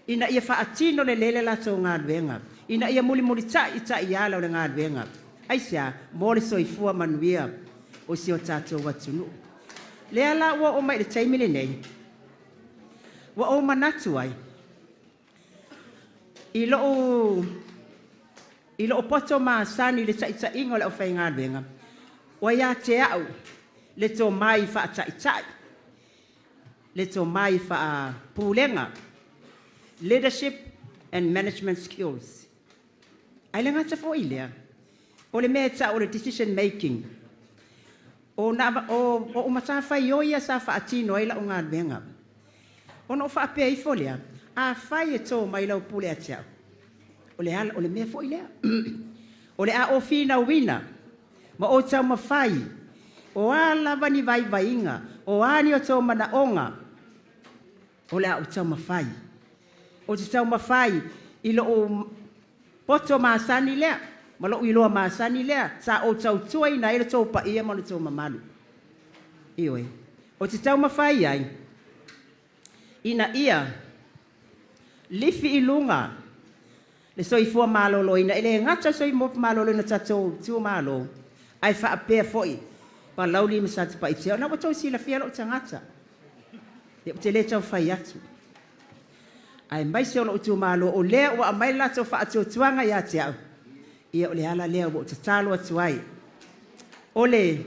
ina ia faatino lelei le latou galuega, ina ia mulimulitai i taiala o le galuega. Aisea? Mo le soifua manuia o si o tatou atunuu. Lea la ua oo mai i le taimi lenei, ua ou manatu ai i lou poto masani i le taitaiga o le aufaigaluega, ua ia te au le tomai faataitai, le tomai faapulega, leadership and management skills. Ae le gata foi i lea, o le mea e tau o le decision making. O ou matafaioi ia sa faatino ai lau galuega. Ona ou faapea ifo lea, afai e to mai lau pule ia te au, o le mea foi lea. O le a ou finauina ma ou taumafai, o a lava ni vaivaiga, o a ni outou manaoga, o le a ou taumafai. Ou te taumafai i lou poto masani lea ma lou iloa masani lea sa ou tautuaina ai lo outou paia ma lo outou mamalu. Ioe, ou te taumafai ai ina ia lifi i luga le soifua maloloina, e le gata i le soifua maloloina o tatou itumalo, ae faapea foi Palauli ma Satupaitea. O lena ua outou silafia lou tagata, ou te le tau fai atu, aemaise o lou itumalo o lea ua aumai le latou faatuatuaga ia te au, ia o le ala lea ua ou tatalo atu ai. O le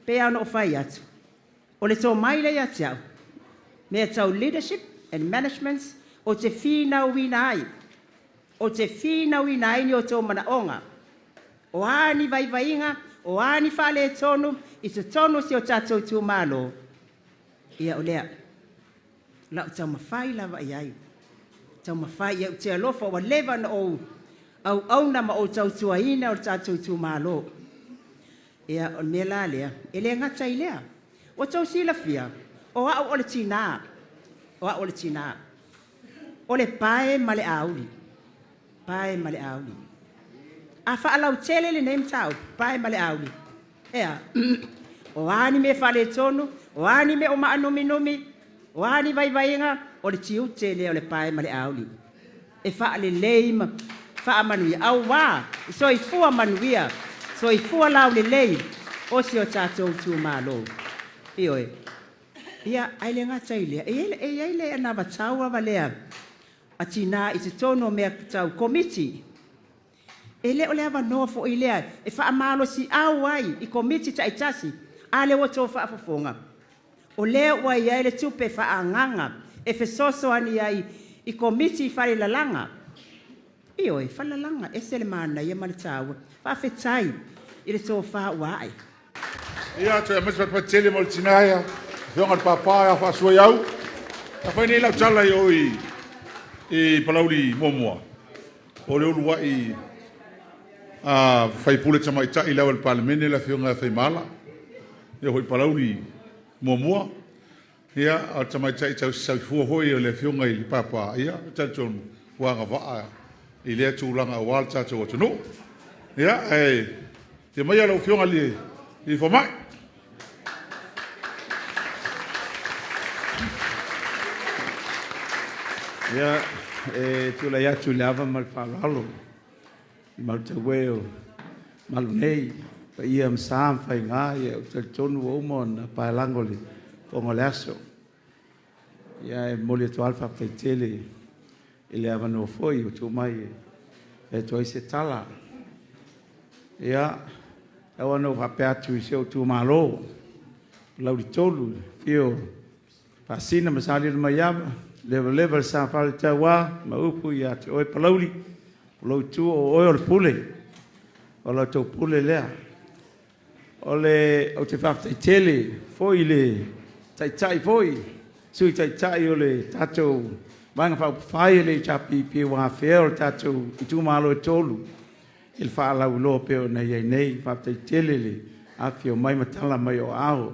pei lava ona ou fai atu, o le tomai lea ia te au, mea tau leadership and management, ou te finauina ai, ou te finauina ai ni outou manaoga, o a ni vaivaiga, o a ni faaletonu i totonu o si o tatou itumalo, ia o lea, o lau taumafai lava i ai, taumafai i ai. Ou te alofa ua leva ona ou auauna ma ou tautuaina le tatou itumalo. Ia, o le mea la lea, e le gata i lea, ua outou silafia, o au o le tina, o au o le tina, o le pae ma le auli, pae ma le auli. A faalautele lenei mataupu, pae ma le auli, e a? O a ni mea faaletonu, o a ni mea o maanuminumi, o a ni vaivaiga, o le tiute lea o le pae ma le auli e faalelei ma faamanuia, aua le soifua manuia, soifua laulelei o si o tatou itumalo. Ioe. Ia, ae le gata i lea, e i ai le anavatau lava lea a tina i totonu o mea tau komiti. E le o le avanoa foi lea e faamalosiau ai i komiti taitasi, a lea ua outou faafofoga, o lea ua i ai le tupe faaagaaga e fesoasoani ai i komiti i falelalaga. Ioe, falelalaga, e ese le manaia ma le taua. Faafetai i le tofa ua ae. Ia, toe aumai se fatafata tele mo le tina ia, le afioga i le Papa ia Faasuaiau. A fai nei lau tala i o i Palauli 1, o le uluai faipule tamaitai i le ao o le Palemene le afioga ia Faimala, ia foi Palauli 1. Ia, o le tamaitai tausisoifua foi o le Afioga i le Papa, ia, ou te talitonu ua agavaa i lea tulaga aua le tatou atunuu. Ia, ae afio maia lau Afioga i le Fomai. Ia, e tulai atu i le ava ma le faaaloalo i le Maota e o malu nei, paia ma sa ma faiga, ou te talitonu ua uma ona paelago e le fofoga o le aso. Ae momoli atu lava le faafetai tele i le avanoa foi ua tuu mai e fai atu ai se tala. Ia, tau lava ina ou faapea atu i si ou itumalo o Palauli 3, i le afio o Faasina ma Salealumaiyava, levaleva le sa faletaua ma upu ia te oe Palauli, o lou itu o oe o le Pule, o la outou Pule lea. Ou te faafetai tele foi i le Taitai foi, Sui Taitai o le tatou Vaega Faaupufai a le HRPP ua afea o tatou itumalo e 3 i le faalauiloa e pei ona i ai nei. Faafetai tele le afifio mai ma tala mai o aao.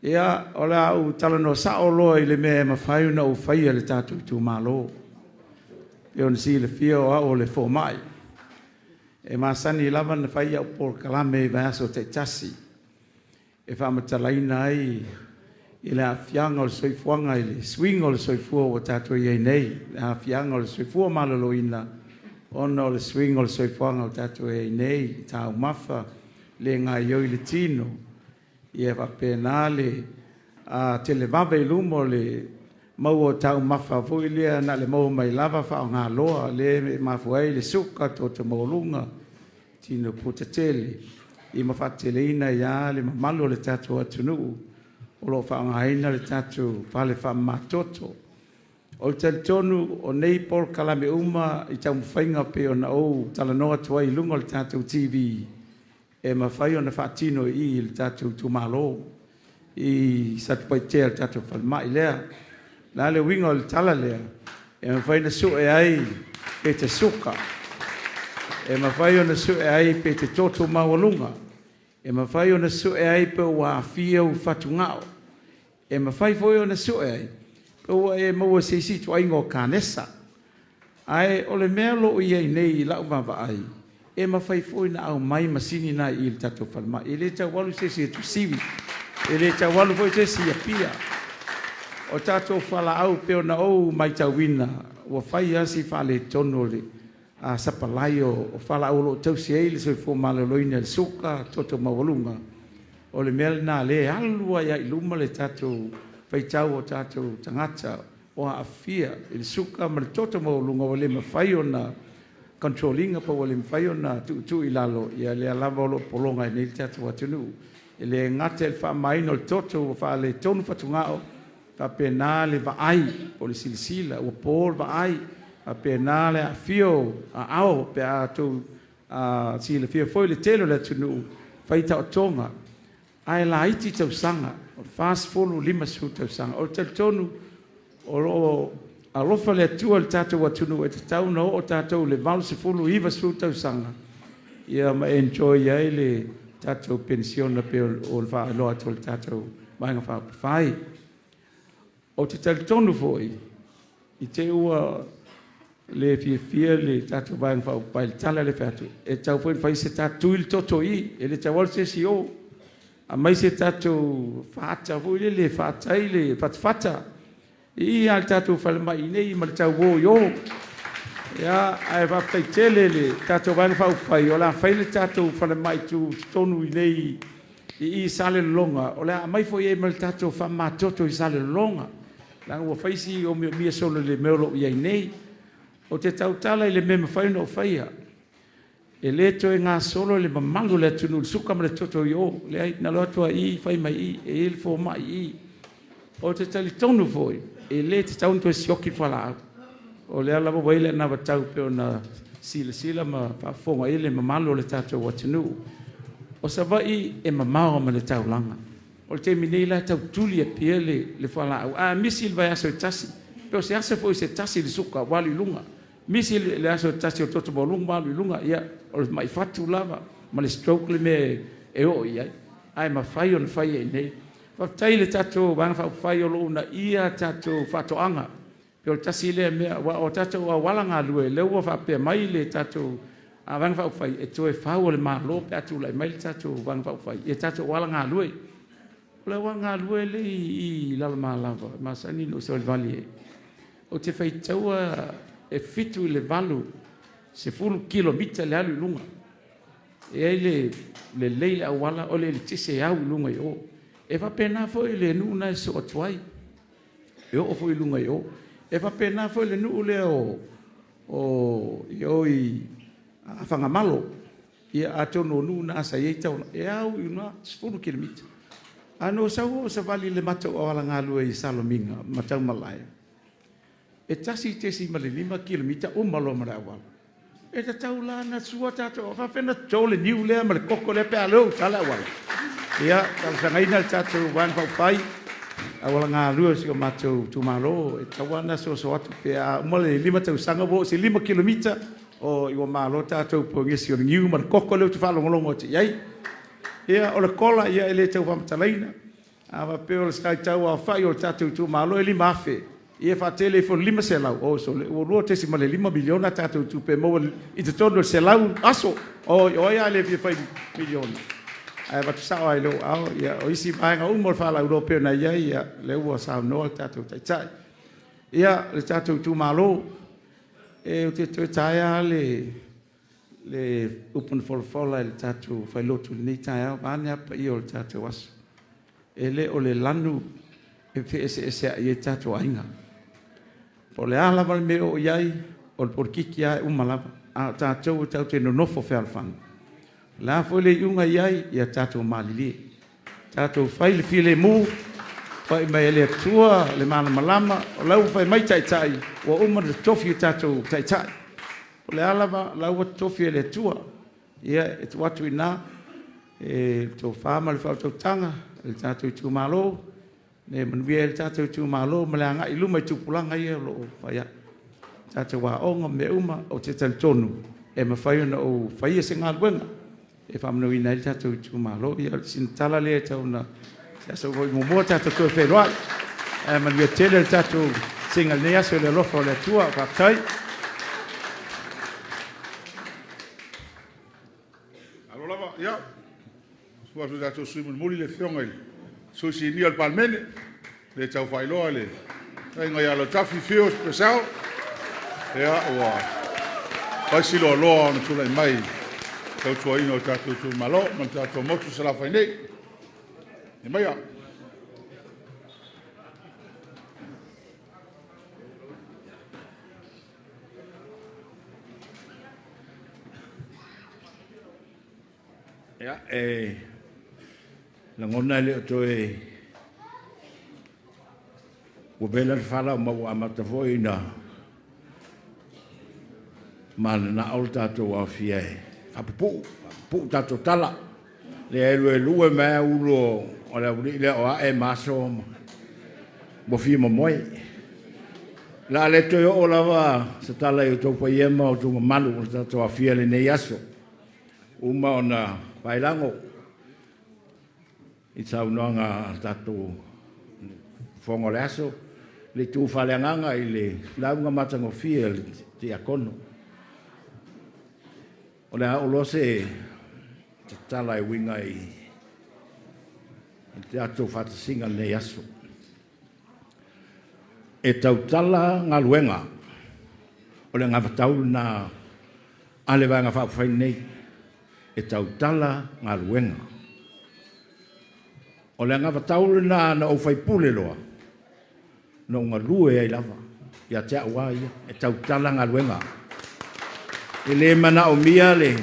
Ia, o le a ou talanoa sao loa i le mea e mafai ona ou faia i le tatou itumalo. E pei ona silafia o au o le fomai. E masani lava ona fai au polokalame i vaiaso taitasi e faamatalaina ai le aafiaga o le soifuaga i le suiga o le soifua ua tatou i ai nei, le aafiaga o le soifua maloloina ona o le suiga o le soifuaga ua tatou i ai nei i taumafa le gaoioi le tino, ia faapena le televave i luma o le maua o taumafa foi lea na o le maua mai lava faaaoga loa, lea e mafua ai le suka, toto maualuga, tino puta tele, ia ma faateteleina ai lava le mamalu o le tatou atunuu o lo o faaaogaina le tatou fale faamamatoto. Ou te talitonu o nei polokalame uma i taumafaiga pei ona ou talanoa atu ai i luga o le tatou TV, e mafai ona faatino i i i le tatou itumalo i Satupaitea i le tatou falemai lea. O le a le uiga o le tala lea? E mafai ona sue ai pe te suka, e mafai ona sue ai pe te toto maualuga, e mafai ona sue ai pe ua aafia ou fatugao, e mafai foi ona sue ai pe ua e maua i se isi ituaiga o kanesa. Ae o le mea o lo o i ai nei i lau vaavaai, e mafai foi ona aumai masini na i le tatou falemai. E le tau alu se isi e Tuasivi, e le tau alu foi se isi i Apia. O tatou fualaau pei ona ou matauina, ua fai lava si faaletonu o le sapalai o fualaau o lo o tausi ai le soifua maloloina i le suka, toto maualuga. O le mea lena o lea e alu ai lava i luma le tatou faitau o tatou tagata o aafia i le suka ma le toto maualuga ua le mafai ona control ina pe ua le mafai ona tuutuu i lalo, ia lea lava o lo o pologa ai nei le tatou atunuu. E le gata i le faamamaina o le toto ua faaletonu fatugao, faapena le vaai po o le silasila, ua po le vaai, faapena le aafia o aao pe a outou silafia foi le tele o le atunuu e fai taotoga, ae laiti tausaga, o le 40 i le 50 tausaga. Ou te talitonu o lo o alofa le Atua i le tatou atunuu e tatau ona oo tatou i le 80, 90 tausaga ma enjoy ai le tatou penisione pei ona faailoa atu e le tatou Vaega Faaupufai. Ou te talitonu foi, i te i ua le fiafia le tatou Vaega Faaupufai i le tala lea e fai atu, e tatau foi ona fai se tatou… tui le toto i i, e le tau alu se isi i o, aumai se tatou faata foi lele e faata ai le fatafata i i lava i le tatou falemai i inei ma le tau o i o. Ae faafetai tele i le tatou Vaega Faaupufai o le a fai le tatou falemai tutotonu i inei i Salelologa, o le a aumai foi i ai ma le tatou faamamatoto i Salelologa, leaga ua fai si omiomia solo i le mea o lo o i ai nei. Ou te tautala i le mea e mafai ona ou faia, e le toe gasolo le mamalu o le atunuu i le suka ma le toto i o, leai na ona o atu lava i i fai mai i i, e i ai le fomai i i. Ou te talitonu foi, e le tatau ona toe sioki fualaau, o lea lava ua i ai le anavatau pei ona silasila ma faafofoga i ai le mamalu o le tatou atunuu. O Savaii e mamao ma le taulaga. O le taimi nei la e tau tuli e Apia le fualaau, a misi le vaiaso e tasi, pe o se aso foi se tasi le suka ua alu i luga, misi le aso e tasi o le toto maualuga ua alu i luga, ia o le mai fatu lava ma le stroke le mea e oo i ai, ae mafai ona fai i inei. Faafetai i le tatou Vaega Faaupufai o lo o uunaia tatou faatoaga. Pei o le tasi lea mea, aua o tatou auala galue, lea ua faapea mai le tatou Vaega Faaupufai, e toe fau e le Malo pe a tulai mai le tatou Vaega Faaupufai i tatou auala galue. O le auala galue lea e i Lalomalava e masani ona ou savalivali i ai, ou te faitaua e 7 i le 80 kilomita le alu i luga. E i ai le lelei le auala o le eletise e au i luga i o. E faapena foi le nuu lena e sosoo atu ai, e oo foi i luga i o. E faapena foi le nuu lea o i o i Fagamalo. Ia atonu o nuu na sa i ai taulaga, e au i luga e 10 kilomita. Ae na ou sau ou savali i le matou auala galue i Salamiga ma Taumalae, e 1.5 kilomita uma loa ma le auala. E tatau la ona sua tatou auala, e faafefea ona toto le niu lea ma le koko lea pe a o lea ua i uta le auala? Ia, e talosagaina le tatou Vaega Faaupufai, auala galue o si o matou itumalo, e tatau lava ona asuasu atu pe a uma le 5 tausaga ua oo i se 5 kilomita, oi ua malo tatou i le pogisi o le niu ma le koko lea ou te faalogologo atu i ai. Ia, o le kola, ia e le tau faamatalaina. A faapea o se tau aofai o le tatou itumalo e 5,000, ia faatele ifo i le 500, oi sole, ua $2.5 miliona a tatou tupe maua i totonu o le 100 aso. Oi, o ai o le a le fia fai miliona? Ae avatu sao lava i lou aao, o isi vaega uma o le faalauiloa pei ona i ai, ia lea ua saunoa le tatou Taitai. Ia, le tatou itumalo, ou te toe taea lava le upu na folafola e le tatou Failotu i lenei taeao, vaeane lava le paia o le tatou aso, e le o le lanu e feeseeseai ai tatou aiga. Po o le a lava le mea e oo i ai, o le polokiki lava e uma lava, a o tatou tatou te nonofo fealofani. O le a foi le iuga e i ai, ia tatou malilie, tatou fai le filemu, fai mai e le Atua le malamalama. O la e ua fai mai Taitai ua uma ona totofi o tatou Taitai. O le a lava, o la e ua totofi e le Atua. Ia, e tuu atu i ina le tofa ma le faautautaga i le tatou itumalo ina ia manuia ai le tatou itumalo ma le agai i luma i tupulaga ia o lo o fai ae, tatou aoga ma mea uma. Ou te talitonu e mafai ona ou faia se galuega e faamanuiaina ai le tatou itumalo. Ia o sina tala lea tau ina… se aso foi muamua tatou toe feiloai. Ae manuia tele le tatou seiga i lenei aso i le alofa o le Atua. Faafetai. Malo lava. Ia, ua tuu atu i le tatou sui usufono mulimuli le Afioga i le Sui Sinia o le Palemene, le tau faailoa le fetalaiga ia Lautafi Fio Purcell. Ia, ua fai si loaloa o ona tulai mai i le tautuaina o le tatou itumalo ma le tatou motu i Salafai nei. Tulai maia. Ia, e lagona e le o toe ua vela le fala ma ua amata foi ona mananao le tatou aofia e faapupuu, faapupuu tatou tala. Lea e luelue mai lava ulu o le aualii lea o ae ma aso ua fia momoe. O le a le toe oo lava se tala i outou paia ma outou mamalu ua tatou aofia i lenei aso, ua uma ona paelago i saunoaga a tatou fofoga o le aso le itu faaleagaga i le lauga matagofie a le Tiakono. O le a oo loa se tala e uiga i le tatou faatasiga i lenei aso. E tautala galuega, o le anavatau lena a le Vaega Faaupufai lenei, e tautala galuega. O le anavatau lena na ou faipule loa, na ou galue ai lava ia te au lava ia, e tautala galuega. E le manaomia le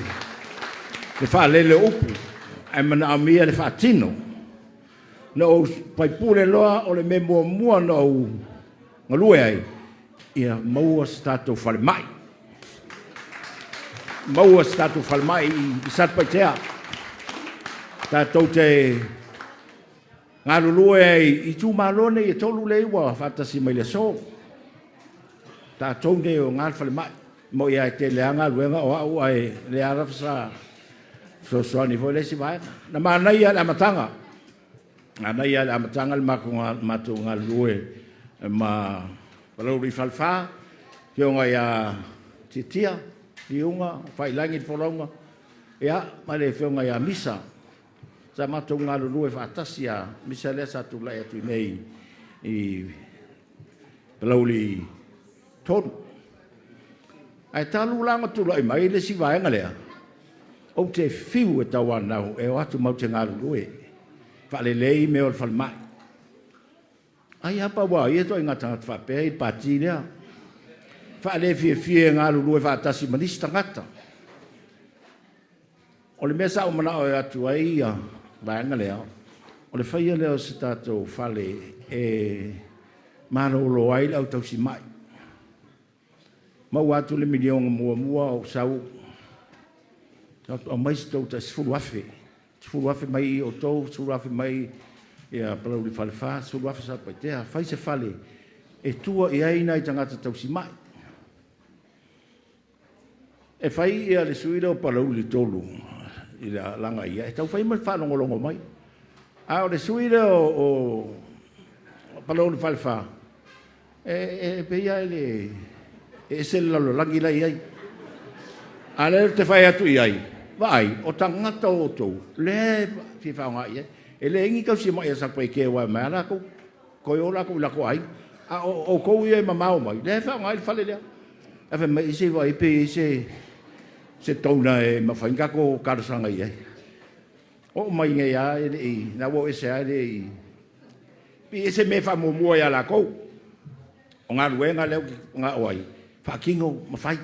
faalele o upu, ae manaomia le faatino. Na ou faipule loa, o le mea muamua na ou galue ai, ia maua se tatou falemai, maua se tatou falemai i Satupaitea. Tatou te galulue ai i itumalo nei e 3 lea ua faatasi mai i le aso. O tatou nei e ona le falemai. E moni lava e tele lava galuega o au, ae o lea lava sa fesoasoani foi le isi vaega. Na manaia lava i le amataga Manaia le amataga le matou galulue ma Palauli Falefa, afioga ia Tiatia Liuga, Faiilagi le Folauga, ia ma le afioga ia Misa. Sa matou galulue faatasi ia Misa lea sa tulai atu i inei i Palauli 3. Ae talu la ona tulai mai le isi vaega lea, ou te fiu e tauanau e o atu matou te galulue, faalelei mea o le falemai. Ai lava pau lava o ia ituaiga tagata faapea e i le pati lea, faalefiafia e galulue faatasi ma nisi tagata. O le mea sa ou manao e o atu ai le vaega lea, o le faia lea o se tatou fale e malolo ai le au tausimai. Maua atu le miliona muamua ou sau, aumai se tou tai $10,000, $10,000 mai outou, $10,000 mai Palauli Falefa, $10,000 Satupaitea, fai se fale e tua i ai nai tagata tausimai. E fai le sui usufono lea o Palauli 3 i lana ia, e tau fai ma faalogologo mai, a o le sui usufono lea o Palauli Falefa, e pei lava e le… e ese le lalolagi la e i ai. A o lea ou te fai atu i ai, vaai, o tagata o outou lea e fia faaaoga i ai. E leai ni tausimai a Satupaitea aua e omai lava latou toe o latou i o latou aiga. A o outou ia e mamao mai lea e faaaoga ai le fale lea. Ae fai mai, se i vaai pe i ai se donor e mafai ona tatou talosaga i ai. Oo mai nei lava e le i… o lena ua o ese lava e le i… pei e ese mea e faamuamua ia latou. O galuega lea ou te manao ai faatino ma fai,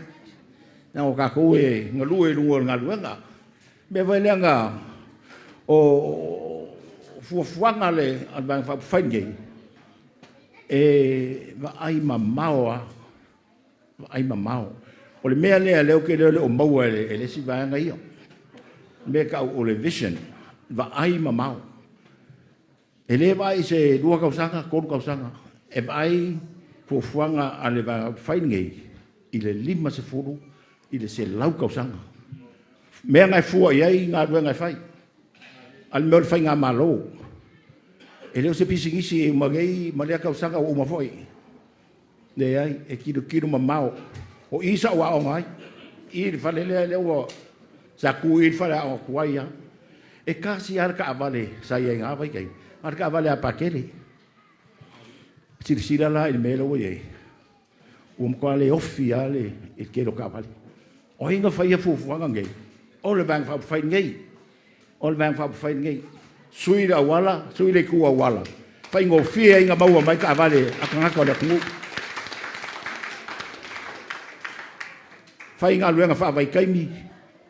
leaga o tatou e galue i luga o le galuega. O le mea foi lea o fuafuaga a le Vaega Faaupufai lenei, e vaaimamao lava, vaaimamao. O le mea lea ou te iloa e le o maua e le isi vaega ia, le mea e tau o le vision, vaaimamao. E le vaai i se 2 tausaga, 3 tausaga, e vaai fuafuaga a le Vaega Faaupufai lenei i le 50 i le 100 tausaga. O mea na e fua i ai galuega e fai. A o le mea o le faigamalo, e le o se pisinisi e uma nei ma lea tausaga ua uma foi. Leai, e tilotilo mamao. O i sa ou aoga ai, i i le fale lea sa tu i i le faleaoga tuai lava. E tasi lava le taavale sa i ai i na vaitaimi, na o le taavale a Patele. Silasila la i le mea lea ua i ai? Ua matua le ofi lava le tele o taavale. O ai na faia fuafuaga nei? O le Vaega Faaupufai lenei. O le Vaega Faaupufai lenei. Sui le auala, sui le itu auala, faigofie ai ona maua mai taavale a tagata o le atunuu. Fai galuega faavaitaimi,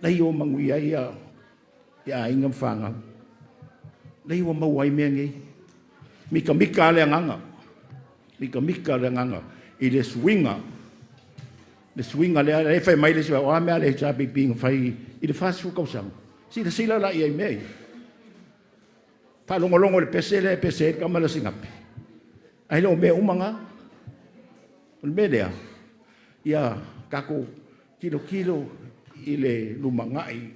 lea ua manuia ai aiga ma fanau, lea ua maua ai mea nei. E mitamita lava le agaga, mitamita le agaga i le suiga lea. Fai mai le isi, o a mea a le HRPP na fai i le 40 tausaga? Silasila la i ai i mea ia? Faalogologo i le pese lea e pese ai le tama lea o Sinapi, ae le o mea uma na. O le mea lea, ia tatou tilotilo i le lumanai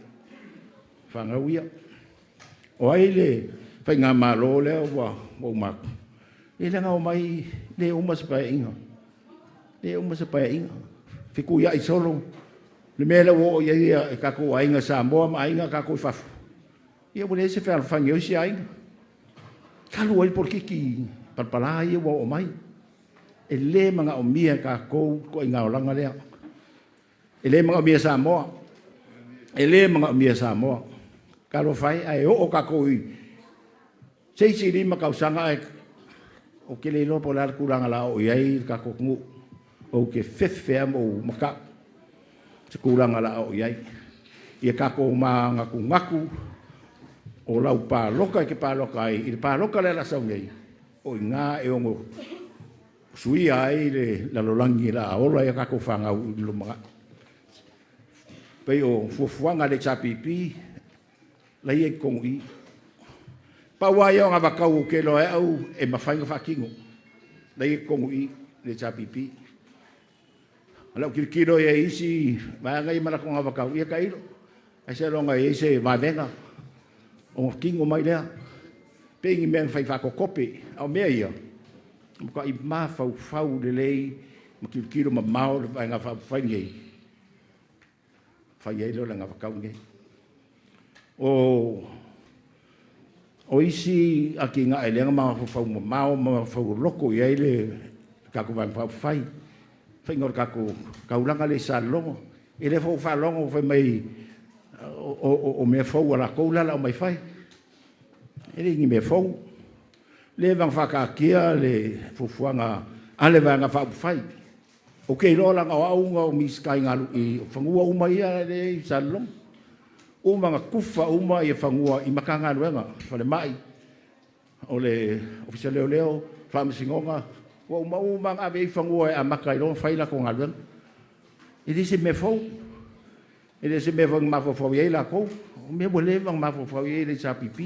o fanau ia. O ai le faigamalo lea ua uma atu? Ia lea na omai le uma se Paeaiga, le uma se Paeaiga, fetuiai solo le mea lea ua oo i ai tatou aiga i Samoa ma aiga tatou i fafo, ia ua leai se fealofani o isi aiga, talu ai le polokiki palapala ia ua oo mai. E le manaomia e tatou le ituaiga olaga lea. E le manaomia e Samoa, e le manaomia e Samoa. Talofa e, ae oo tatou i se isi 5 tausaga ae ou te le iloa po o le a le tulaga o le a oo i ai le tatou atunuu. Ou te fefe lava ma ou mata'u i se tulaga o le a oo i ai. Ia tatou manatunatu o lau palota e te palota ai i le palota lea o le a sau nei, o i ina e ono suia ai le lalolagi o le a ola ai a tatou fanau i le lumanai. E pei o fuafuaga a le HRPP la e i totonu i i. Pau lava ia o anavatau ou te iloa e au e mafai ona faatino, la e i totonu i i i le HRPP. O lau tilotilo i ai i isi vaega ia ma latou anavatau, ia tailo, ai seiloga e i ai se vavega ona tino mai lea. Pei ni mea na fai faakokope, a o mea ia, e matuai mafaufau lelei ma tilotilo mamao le Vaega Faaupufai lenei, fai ai lea o le anavatau lenei. O isi atinae lea na mafaufau mamao ma mafaufau loloto i ai le tatou Vaega Faaupufai, le faiga o le tatou taulaga lea i Salelologa. Ia lea foi ua ou faalogo fai mai o mea fou a latou la o le a omai e fai. E le o ni mea fou. Ua leva ona faataatia le fuafuaga a le Vaega Faaupufai. Ou te iloa leaga o au na ou Minisita i fanua uma ia lea e i Salelologa. Ua uma ona tufa uma fanua i Matagaluega, Falemai, o le Ofisa o Leoleo, Faamasinoga, ua uma uma lava ona ave i ai fanua e amata ai loa ona fai latou galuega. E le o se mea fou, e le o se mea foi na mafaufau i ai latou, o mea ua leva ona mafaufau i ai le HRPP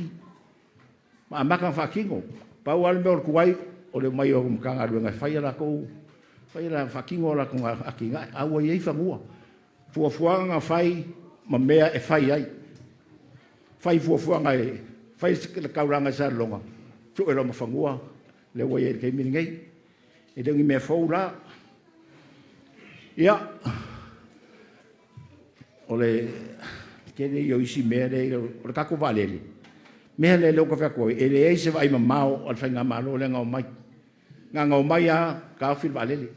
ma amata ona faatino. Pau lava le mea o le tuai, o le omai o Matagaluega e fai faatino a latou atinae, a ua i ai fanua. O fuafuaga na fai ma mea e fai ai. Fai fuafuaga e fai le taulaga i Salelologa, sue loa ma fanua lea ua i ai i le taimi lenei. E le o ni mea fou la. Ia, o le tele ia o isi mea lea… O le tatou vaalele, o le mea lea ou te fai atu ai, e leai se vaaimamao a le faigamalo lea na omai. Na ona omai lava taofi le vaalele.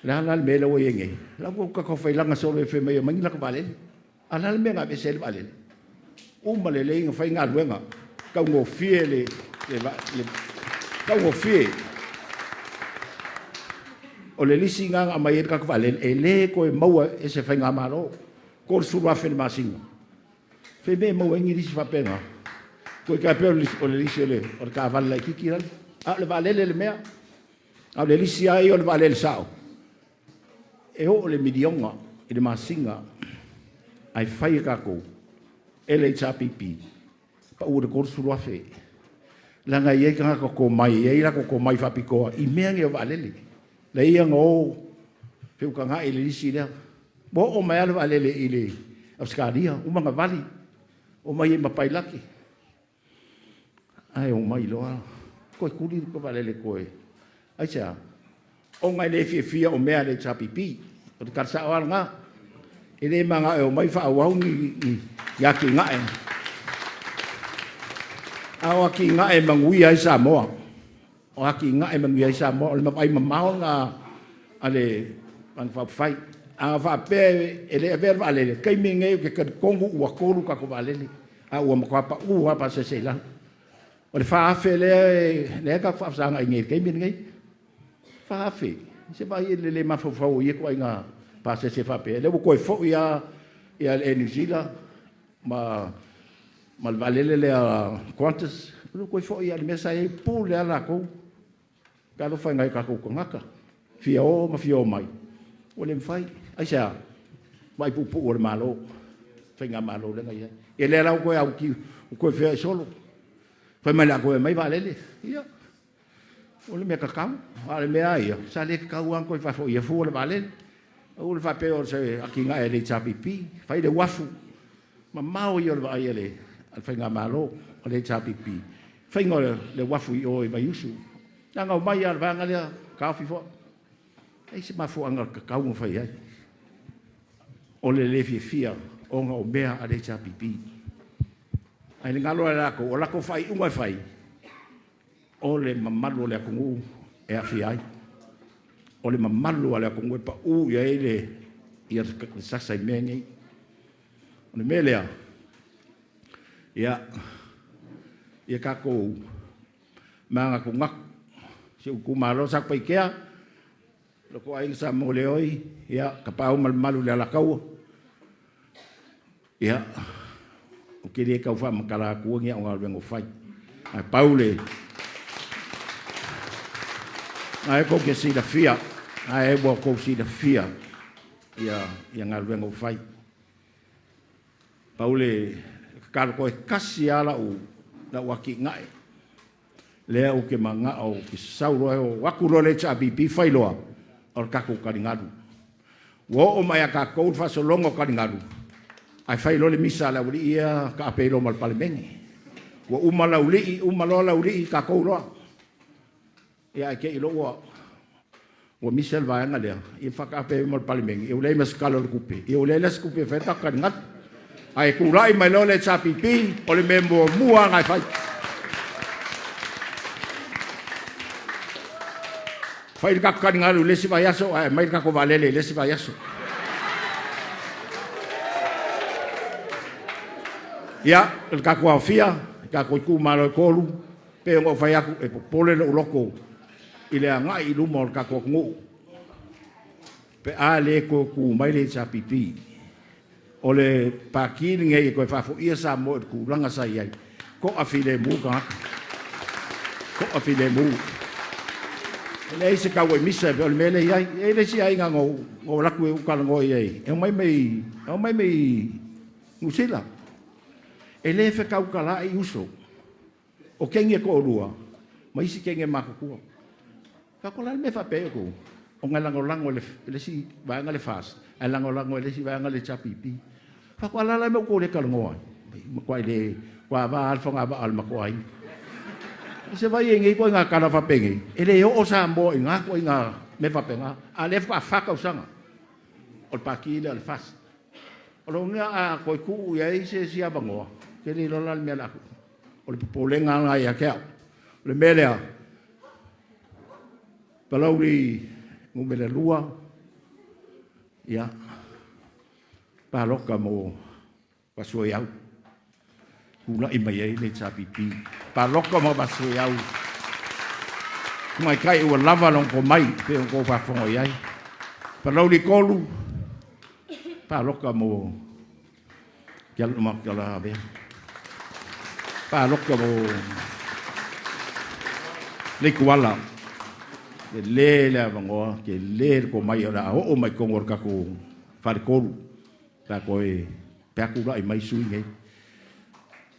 O le a la le mea lea ua i ai nei? O la e ua taufailaga solo fai mai e aumai ni latou vaalele. A o le a le mea na aveese ai le vaalele? Uma lelei ona fai galuega, taugofie le taugofie. O le lisi lena na aumai ai le tatou vaalele, e le toe maua e se faigamalo, e $30,000 i le masina. O fea e maua ai ni lisi faapena? Tai pei o le lisi o le taavale laitiiti lale, a o le vaalele le mea. A o le lisi lava ia o le vaalele sao, e oo i le $1miliona i le masina, ae fai e tatou e le HRPP, pau i le $30,000, leaga e i ai tagata tomai, e i ai latou tomai faapitoa i mea nei o vaalele. Na o feutagai i le lisi lea. Ua oo mai lava le vaalele i le Ausetalia, uma ona vali, omai ai ma pailate. Ae omai loa toe tuli le vaalele e toe… Aisea? Ona e le fiafia o mea a le HRPP. O le tala sao lava lena. E le mananao e omai faaauau ni atinae, a o atinae e manuia ai Samoa. O atinae e manuia ai Samoa. O le vaaimamao lena a le Vaega Faaupufai. A faapea e le avea le vaalele, o le taimi lenei ou te talitonu ua 3 tatou vaalele, a ua matua pau lava pasese i lalo. O le $4,000 lea tatou te faafesagai nei i le taimi lenei, e $4,000. Se i vaai i le le mafaufau o ia ituaiga pasese faapea? O lea ua toe foi lava le Air New Zealand ma le vaalele lea a le Qantas, ua toe foi lava i le mea sa i ai, e pule lava latou. Talofa i nai o tatou tagata e fia o ma fia omai, ua le mafai. Aisea? Vaai puupuu a le Malo, le faigamalo lea na i ai. Ia lea la ua toe autiu ua toe feoai solo, fai mai o le a toe aumai vaalele. Ia, o le mea tatau. A o le mea lava ia, sa le tatau lava ona toe faafoia fua le vaalele. Aua le faapea o se atinae a le HRPP. Fai le uafu, mamao ia o le vaai a le faigamalo a le HRPP i le faiga o le uafu i o i Vaiusu. Na ona omai lava o le vaega lea taofi foi. E leai se mafuaaga tatau na fai ai. O le le fiafia ona o mea a le HRPP. Ae le galo ia i latou, o latou faaiuga e fai, o le mamalu o le atunuu e aafia ai. O le mamalu lava o le atunuu e pau i ai le sasa i mea nei. O le mea lea, ia tatou manatunatu. Si ou itumalo o Satupaitea, le tou aiga Sa Momoleoi, ia, Tapaau ma le mamalu i le Alataua, ia, ou te le tau faamatala atua ni au galuega ua fai, ae pau le… O lena tou te silafia, o lena ua outou silafia galuega ua fai. Pau le tatalo, toe tasi lava lau atinae lea ou te manao ou te sau loa o atu loa le HRPP fai loa, o le tatou taligalu. Ua oo mai ia i tatou le faasologa o taligalu, ae fai loa le misa a le aualii ia taape ai loa ma le Palemene. Ua uma laulii, uma loa laulii, tatou loa. Ia ae te i loa ua ua misa le vaega lea, ia faataape ai ma le Palemene, ia ua leai ma se Tala o le Tupe, ia ua leai la se tupe e fai ai le tatou taligalu. Ae tulai mai loa le HRPP, o le mea muamua lava lena e fai. Fai le tatou taligalu i le isi vaiaso ae aumai le tatou vaalele i le isi vaiaso. Ia, o le tatou aofia i tatou itumalo e 3, pei ona ou fai atu, e popole lou loto i le agai i luma o le tatou atunuu pe a le toe tu mai le HRPP. O le Pati lenei e toe faafoia Samoa i le tulaga sa i ai, toafilemu tagata, toafilemu. E leai se tauaimisa pei o le mea lea e i ai. E i ai le isi aiga na ou alu atu ou talanoa i ai, e omai mai Niu Sila, e le fetautalaai uso, o teine e toalua ma isi teine matutua. Ou fai atu, o le a le mea e faapea ai outou? Ona e lagolago e le isi vaega le FAST ae lagolago e le isi vaega le HRPP. Ou fai atu, a o le a la le mea ua tou le talanoa ai? E matuai le matua va lava le fogavaa a le matou aiga. Se i vaai i ai i nei ituaiga tala faapenei, e le oo Samoa i na ituaiga mea faapena, a o lea faatoa 4 tausaga o le Pati lea o le FAST. O lona uiga a toe tuu i ai se isi avanoa, ou te le iloa la le mea o le a tupu. O le popolega lava lena ia te au. O le mea lea, Palauli 2, ia, palota mo Faasoiau, tulai mai ai le HRPP. Palota mo Faasoiau. Tamaitai ua lava lona tomai pei ona outou faafofoga i ai. Palauli 3, palota mo Matalavea. Palota mo Leituala. Tele le avanoa, tele le tomai o le a oo mai totonu o le tatou faletolu pe a toe pe a tulai mai sui usufono nei.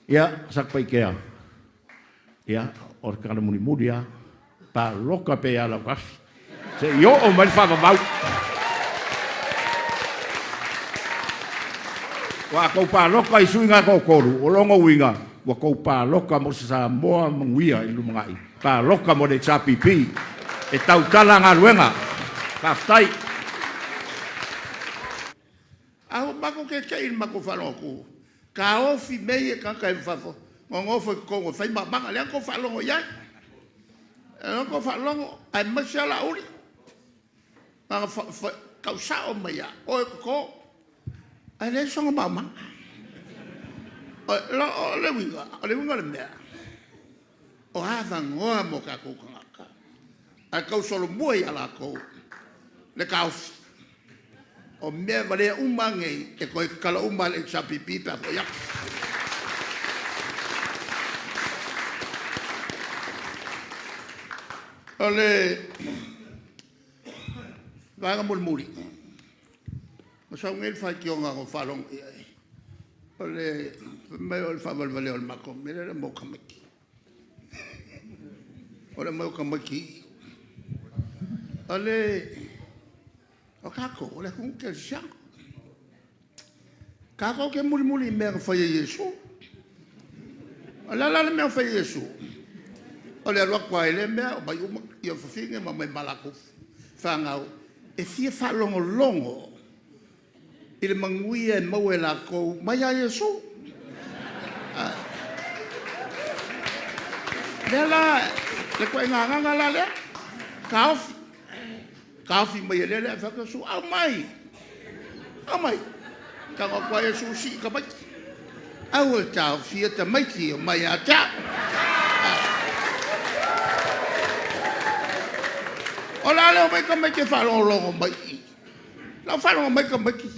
Ia, Satupaitea, ia, o le tala mulimuli lava, palota pea ia Lautafi seia oo mai le faavavau. Aua a tou palota i sui usufono na e toatolu, o lona uiga ua tou palota mo se Samoa manuia i le lumanai, palota mo le HRPP e tautala galuega. Faafetai. A ua matou tete'i i le matou faalogo atu, taofi mea ia i tagata i fafo nonofo i totonu e fai maumaga. Lea na outou faalogo i ai. O lea na outou faalogo, aemaise lava Laauli na ona tau sao mai lava, o e toto, ae leai sona maumaga. O le uiga o le mea, o avanoa mo tatou tagata, ae tausolomua ia latou le taofi. O mea valea uma lava nei, e toe tatala uma lava e le HRPP pe a foi atu. O le vaega mulimuli, na sau nei le faitioga na ou faalogo i ai, o le, fai mai o le faavalevalea o le matou mea lea o le aumai o tamaiti. O le aumai o tamaiti i i. O le O tatou, o le atunuu kerisiano. Tatou te mulimuli i mea na fai e Iesu. O le a la le mea na fai e Iesu? O le alu atu lava i lea mea omai uma fafine ma omai ma latou fanau e fia faalogologo i le manuia e maua e latou mai ia Iesu. O lea la, le ituaiga agaga la lea, taofi, taofi mai e lea mea. Ae fai atu Iesu, aumai, aumai. Tago atu lava Iesu sii tamaiti. Aua le taofia tamaiti e omai ia te au. O le a le omai tamaiti e faalogologo mai i i. O la e ua faalogo mai tamaiti,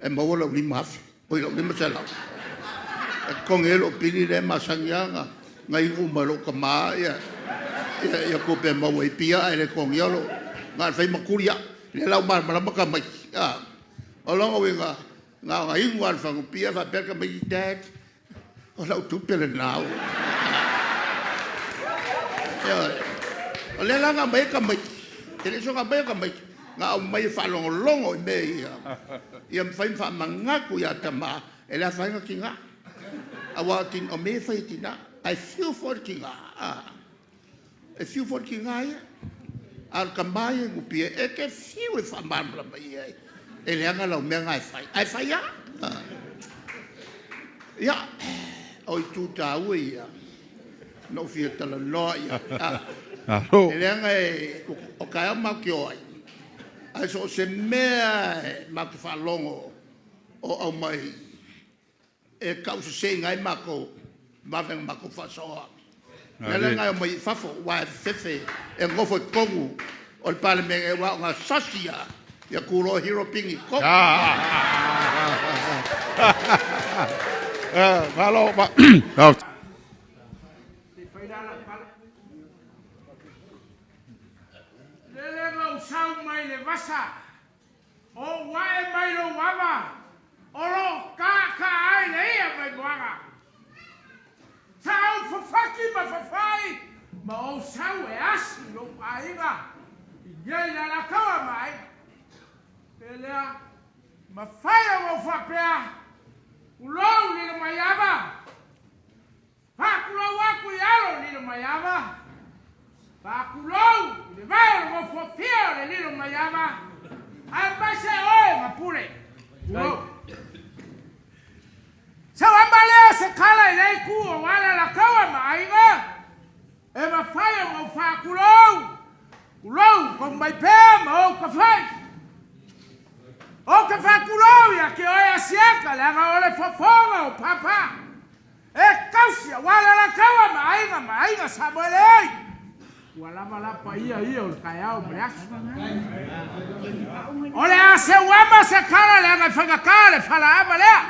e maua lau $5,000, oi lau $500 e totogi ai lou pili lea e masani lava ona inu uma e lou tama tupe e maua i pia ae le totogia lou… Na o le fai ma tuli au. O lea la ua malamalama tamaiti, a. O lona uiga, na ona inu lava o le fagu pia faapea tamaiti, Dad, o lau tupe lena ua… Ioe. O lea la na aumai ai tamaiti, e le soona aumaia tamaiti, na aumai e faalogologo i mea ia, ia mafai ona faamanatu ia tama e le afaina tina, aua o mea ia e fai e tina. Ae fiu foi le tiga, e fiu foi le tiga ia, a o le tama ia i Nupia, e te fiu e faamalamalama i ai, e leaga lau mea lena e fai, ae fai lava. Ia, o itu taua ia na ou fia talanoa i ai, Malo. leaga o taeao matou te o ai, ae so o se mea lava e matou te faalogo o aumai e tauseseina ai matou, e vave ona matou faasaoa. O le ala lena e omai ai i fafo, aua e fefefe e nonofo i totonu o le Palemene, aua na ona sasi lava, ia tu loa Hero pigi i totonu. Malo. Lele na ou sau mai le vasa, ou ae mai lou ava, o lo o kākaa ai le ia mai moaga. Sa ou fafaki ma fafai, ma ou sau e asi lou aiga, i nei le Alataua ma Aiga. Pe lea, mafai ona ou faapea, tulou Lilomaiava, faatulou atu i alo Lilomaiava, faatulou i le vae o le nofoafia o le Lilomaiava, aemaise oe ma Pule. Tulou. Sau amba lea o se tala i lea itu o Alataua ma Aiga, e mafai ona ou faatulou, tulou tonu mai pea ma ou tafai. Ou te faatulou ia te oe Asiata, leaga o le fofoga o Papa. E tausi aua le Alataua ma Aiga ma Aiga Samoele ai. Ua lava la paia ia o le taeao ma le aso. O le a seuama se tala leaga e faigata le falaava lea.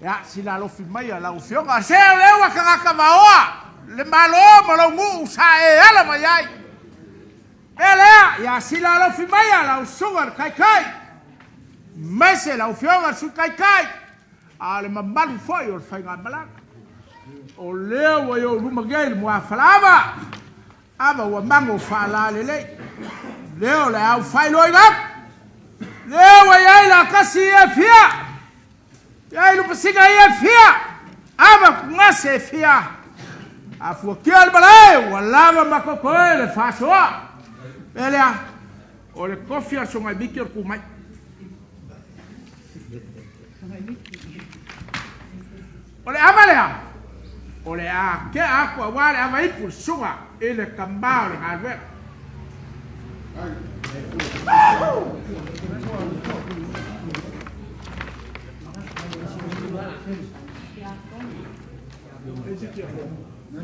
Ia, sila alofi mai a lau Afioga. Se o lea ua tagata vaoa le Malo ma lou nuu sa e ala mai ai. Mea lea, ia sila alofi mai a lau susuga le Taitai, aemaise lau Afioga le Sui Taitai, a o le mamalu foi o le faigamalaga. O lea ua i ou luma nei le muafalaava, ava ua mago faalalelei. Lea o le au faailoaina atu. Lea ua i ai lakasi ia e fia, i ai lupasiga ia e fia, ava tugase e fia. A fuatia le malae, ua lava ma totoe le faasoa. Mea lea, o le tofi a le Sogaimiti o le tumai. O le ava lea, o le a tea atu aua le ava ipu le susuga i le tama o le galuega.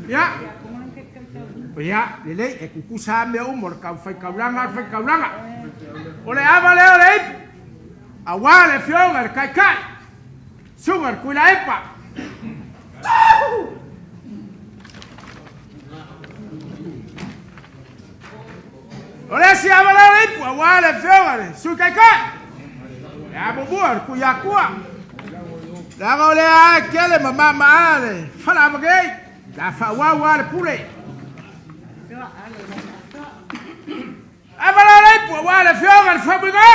Ia, ia, lelei, e tutusa lava mea uma o le taufaitaulaga o le faitaulaga. O le ava lea o le ipu, aua le afioga i le Taitai, susuga i le Tuilaepa. O le isi ava lea o le ipu, aua le afioga i le Sui Taitai, le amomua o le Tuiatua. Leaga o lea e tele ma mamaa le falaava nei, la faaauau lava le pule. Ava lea o le ipu, aua le afioga i le Faumuiga.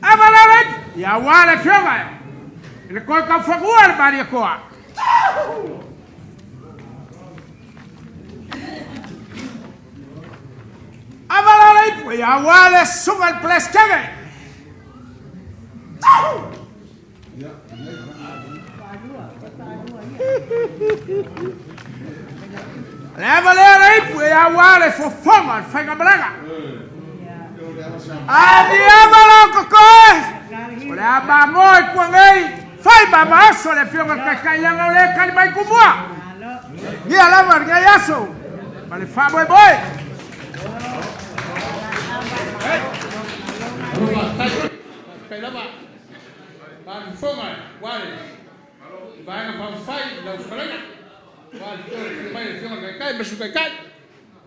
Ava lea o le ipu, ia aua le afioga i le toe taufanua le Malietoa. Ava lea o le ipu, ia aua le susuga i le Peresetene. Le ava lea o le ipu, ia aua le fofoga o le faigamalaga. A ni ava la o totoe, o le a mamoe i tua nei, fai ma maaso le afioga i le Taitai leaga o le tali mai tumua. Ia lava lenei aso ma le faamoemoe. Faafetai lava, faafofoga aua le Vaega Faaupufai i lau fetalaiga, aua le afio mai o le Afioga i le Taitai ma le Sui Taitai,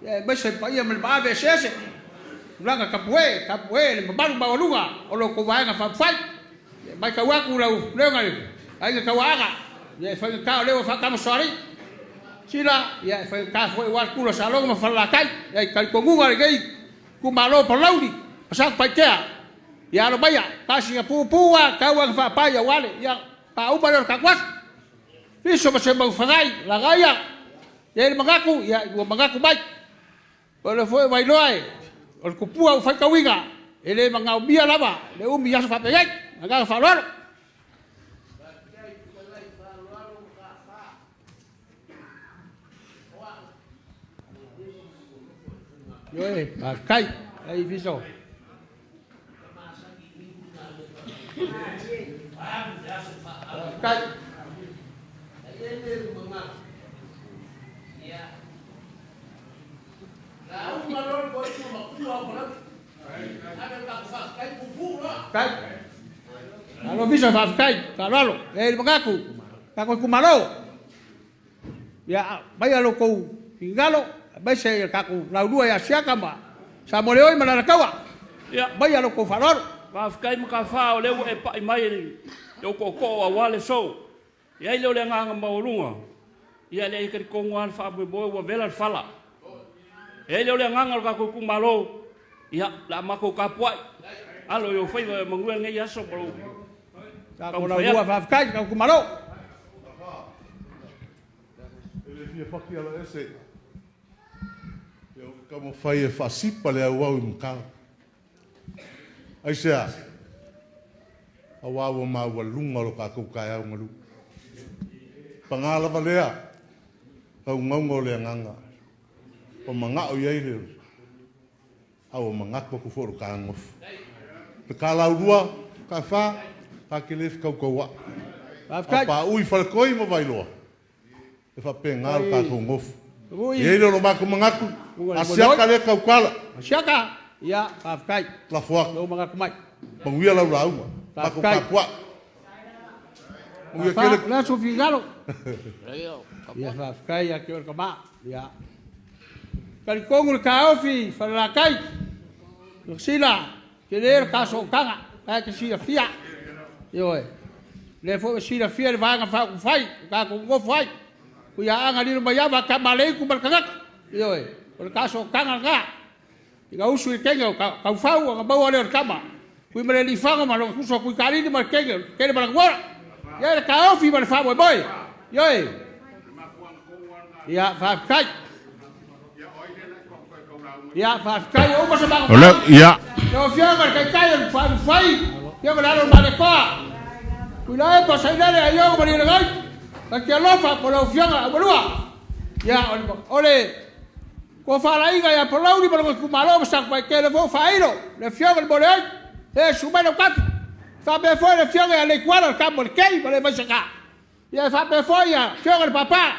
aemaise le paia ma le maave eseese, tulaga tapu'e tapu'e le mamalu maualuga o lo outou Vaega Faaupufai. E matau atu lau Afioga i le Aiga Tauaaga, ia e faigata o lea ua faatamasoalii Sila, ia e faigata foi aua le tula o Salogo ma Falelatai, ia i talitonuga lenei itumalo o Palauli. Ma Satupaitea, ia alo maia, pasina puupuu lava, tau lava ina faapai aua le, ia faauma lea o le tatou aso. Fiso ma Seumanufaga'i, Lagaia, e i ai le manatu, ia ua manatu mai, o lea foi ua iloa o le tupua ua faitauina, e le manaomia lava le umi i aso faapenei. Ma le agaga faaaloalo. Ioe, faafetai. Faafetai Fiso. Faafetai. Faafetai. Malo Fiso, faafetai. Faaaloalo. E i ai le manatu, tatou itumalo, ia aumaia lo outou finagalo aemaise le tatou Laulua ia Asiata ma Samoeleoi ma le Alataua, aumaia lo outou faaaloalo. Faafetai Matafaa o lea ua e pai mai i le tootoo aua le aso. E i ai lea o le agaga maualuga, ia e talitonu lava le faamoemoe ua vela le fala. E i ai lea o le agaga o le tatou itumalo, ia, o le a matou tapuai, alo i ou faiva ia manuia lenei aso ma lou Tatou taumafai Laulua, atu. faafetai i le tatou itumalo. E le fia faki alaese, ia ou taumafai e faasipa le auau i matala. Aisea? Aua ua maualuga lo tatou taeao galu. Paga lava lea, faugauga o le agaga, ua manao i ai le a ua manatu atu foi o le ta nofo. Le ta laulua, ta fa, ta te le fetautaua'i. A Faafetai. paui i Faletoi ma Vailoa, e faapena lo Oi, tatou nofo. ui, E i ai lea o lo matou manatu, luga i a le moemoe. siaka lea tautala, Asiata, ia, faafetai. lafo atu, Lou manatu mai. manuia lau lauga, matou Faafetai. tapuai. Manuia Fa, tele. o le aso finagalo. Ia faafetai ia te oe le tama. Ia. Talitonu le taofi Falelatai, Sila, tele le ta sootaga, la e te silafia. Ioe. O lea foi ua silafia le Vaega Faaupufai ua tatou nonofo ai. Tuiaana lilo maiava Tamaaleutu ma le tagata. Ioe. O le ta sootaga lena. Ina usu i le teine o Taufau ona maua lea o le tama. Tuimalealiifano ma lona uso a Tuitalii ma le teine o Kelemalanigola. Ia le taofi ma le faamoemoe. Ioe. Ia, faafetai. Ia, faafetai. Ua uma se O le, matou tala. ia, Lau Afioga i le Taitai o le Faaupufai, Afioga i le Alo o le Malietoa, Tuilaepa Sailele Aiogo Malielegaoi, ta te alofa mo lau Afioga Aumalua. Ia, o le tofalaiga ia Palauli ma lona itumalo ma Satupaitea lea foi ua faailo le Afioga i le Moeleoi, e susu mai Lautafi. E faapea foi le Afioga ia Leituala o le tama o le Kei ma le Vaiseta. Ia e faapea foi le Afioga i le Papa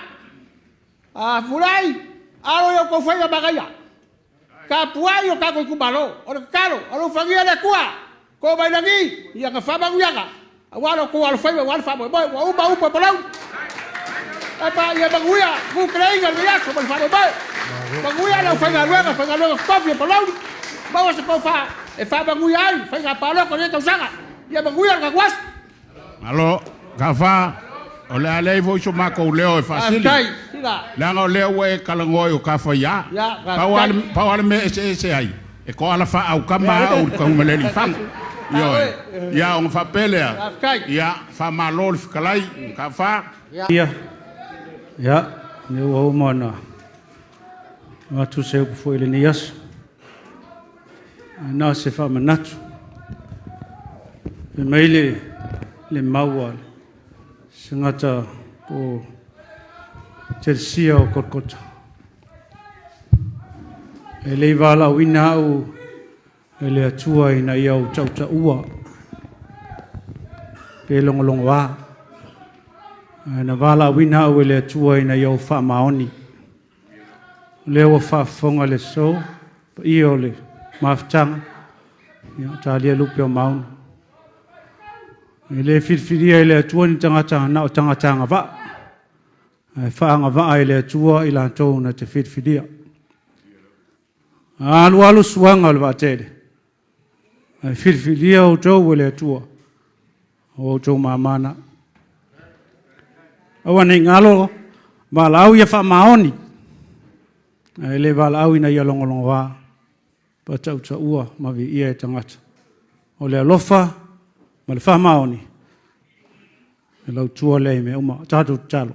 a Fulai, alo i outou faiva manaia. Tapuai o tatou itumalo. O le tatalo, alofagia le Atua, to mai lagi i ana faamanuiaga aua lo outou alofaiva aua le faamoemoe. Ua uma upu a Palauli. E pa ia manuia tuteleiga lenei aso ma le faamoemoe. Manuia le aufaigaluega, faigaluega totofi a Palauli. Maua se tofa e faamanuia ai faiga palota o lenei tausaga. Ia manuia le tatou aso. Malo, Kafa, o le a leai foi so matou leo e faasili. Faafetai, sila. Leaga o lea ua e talanoa i o ta faiā. Ia, Pau lava le, faafetai. pau lava le mea e eseese ai, e toala faaaukama au i le Tanumalelifaga. Ioe. Ia, ona faapea lea, Faafetai. ia, faamalo le fetalai, Kafa. Ia, ia, lea ua uma ona avatu se upu foi i lenei aso. Ae na o se faamanatu. Fai mai le mau a se gata po o Telesia o Kolokota. E le i valaauina au e le Atua ina ia ou tautaua pe logologoa. Ae na valaauina au e le Atua ina ia ou faamaoni. O lea ua faafofoga le aso, paia o le mafutaga, ia talia lupe o mauna. E le filifilia e le Atua ni tagata na o tagata agavaa, ae faaagavaa e le Atua i latou na te filifilia. A alualu suaga o le vaatele, ae filifilia outou e le Atua, o outou mamana. Aua ne i galo, valaau ia faamaoni, ae le valaau ina ia logologoa. Faatautaua ma viia e tagata. O le alofa ma le faamaoni e lautua lea i mea uma. Tatou tatalo.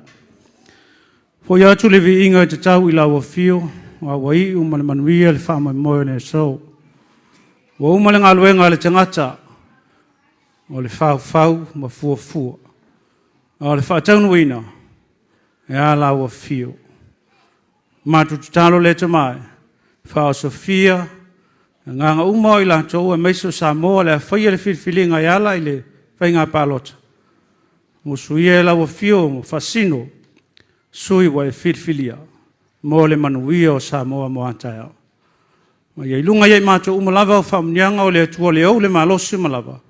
Fo'i atu le viiga e tatau i lau afio, a ua iu ma le manuia le faamoemoe o le aso. Ua uma le galuega a le tagata o le faufau ma fuafua, a o le faataunuuina e a lau afio. Matou tatalo le Tama e, faaosofia agaga uma o i latou aemaise o Samoa o le a faia le filifiliga e ala i le faiga palota. Musuia e lau afio ma faasino sui ua e filifilia mo le manuia o Samoa mo a taeao. Ma ia i luga ia i matou uma lava o faamuniaga o le Atua le ou le malosi ma lava,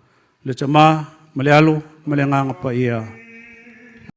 le Tama ma le Alo ma le Agaga Paia.